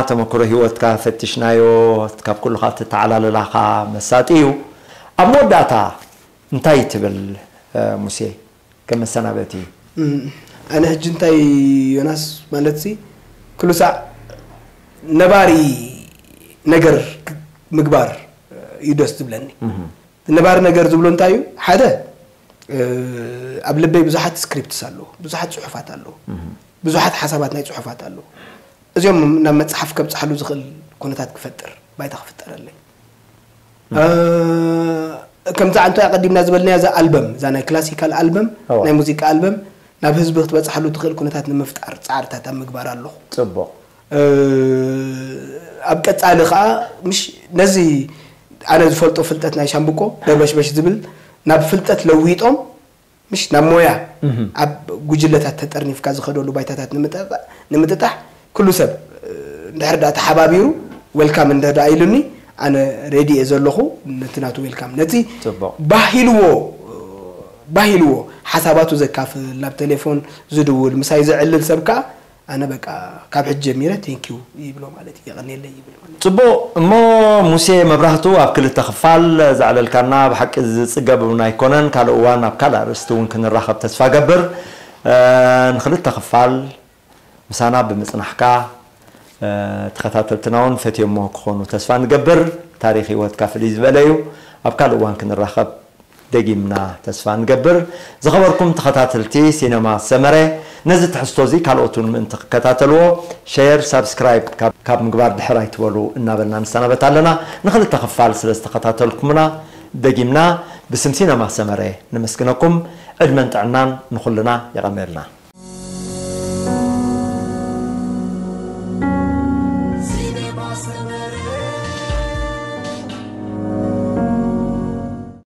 ተመክሮ ህይወትካ ፈቲሽናዮ ካብ ኩሉኻ እተተዓላለላኻ መሳጢ እዩ። ኣብ መወዳእታ እንታይ ትብል እ፣ ሙሴ ከም መሰናበቲ? እም፣ ኣነ ሕጂ እንታይ ዮናስ ማለት ሲ ኩሉ ሳዕ ነባሪ ነገር ክ- ምግባር እዩ ደስ ዝብለኒ። ነባሪ ነገር ዝብሎ እንታይ እዩ? ሓደ እ፣ ኣብ ልበይ ብዙሓት ስክሪፕትስ ኣለዉ፣ ብዙሓት ጽሑፋት ኣለዉ፣ ብዙሓት ሓሳባት ናይ ጽሑፋት ኣለዉ። እዚኦም ናብ መጽሓፍ ከብጽሓሉ ዝኽእል ኩነታት ክፈጥር ባይታ ክፍጠረለይ እ፣ ከምዛ ዓንቶ ኣቀዲምና ዝበልናያ እዛ ኣልበም እዛ ናይ ክላሲካል ኣልበም እዋ። ናይ ሙዚቃ ኣልበም ናብ ህዝቢ ክትበጽሓሉ ትኽእል ኩነታት ንምፍጣር ጻዕርታት ኣብ ምግባር ኣለኹ። ጽቡቕ እ፣ ኣብ ቀጻሊ ከዓ ምሽ ነዚ ኣነ ዝፈልጦ ፍልጠት ናይ ሻምብቆ ደርበሽበሽ ዝብል ናብ ፍልጠት ለዊጦም ምሽ ናብ ሞያ ኣብ ጉጅለታት ተጠርኒፍካ ዝኸደሉ ባይታታት ንምጥጣ- ንምጥጣሕ ኩሉ ሰብ እ፣ እንድሕር ዳ ተሓባቢሩ ወልካም እንድሕር ዳ ኢሉኒ ኣነ ሬዲ እየ ዘለኹ። ነቲ ናቱ ዌልካም ነቲ ጽቡቕ ባሂልዎ ባሂልዎ ሓሳባቱ ዘካፍል ናብ ቴሌፎን ዝድውል ምሳይ ዘዕልል ሰብ ከዓ ኣነ በቃ ካብ ሕጂ ጀሚረ ቴንኪዩ ይብሎ ማለት እዩ። የቐንየለይ ይብል ማለት እዩ። ጽቡቕ እሞ ሙሴ መብራህቱ ኣብ ክልተ ክፋል ዘዕለልካና ብሓቂ ዝጽገብ እውን ኣይኮነን። ካልእ እዋን ኣብ ካልእ ኣርእስቲ እውን ክንራኸብ ተስፋ ገብር። እ፣ ንክልተ ክፋል ምሳና ብምጽናሕካ እ፣ ተኸታተልትና እውን ፈትዮሞ ክኾኑ ተስፋ ንገብር። ታሪኽ ህይወትካ ፍልይ ዝበለ እዩ። ኣብ ካልእ እዋን ክንራኸብ ደጊምና ተስፋ ንገብር። ዝኸበርኩም ተኸታተልቲ ሲነማ ሰመረ፣ ነዚ ትሕዝቶ እዚ ካልኦት እውን ምእንቲ ክከታተልዎ ሸር ሳብስክራይብ ካብ- ካብ ምግባር ድሕር ኣይትበሉ እናበልና ንሰናበት ኣለና። ንክልተ ክፋል ስለ ዝተኸታተልኩምና ደጊምና ብስም ሲነማ ሰመረ ነመስግነኩም። ዕድመን ጥዕናን ንኹልና። የቐንየልና።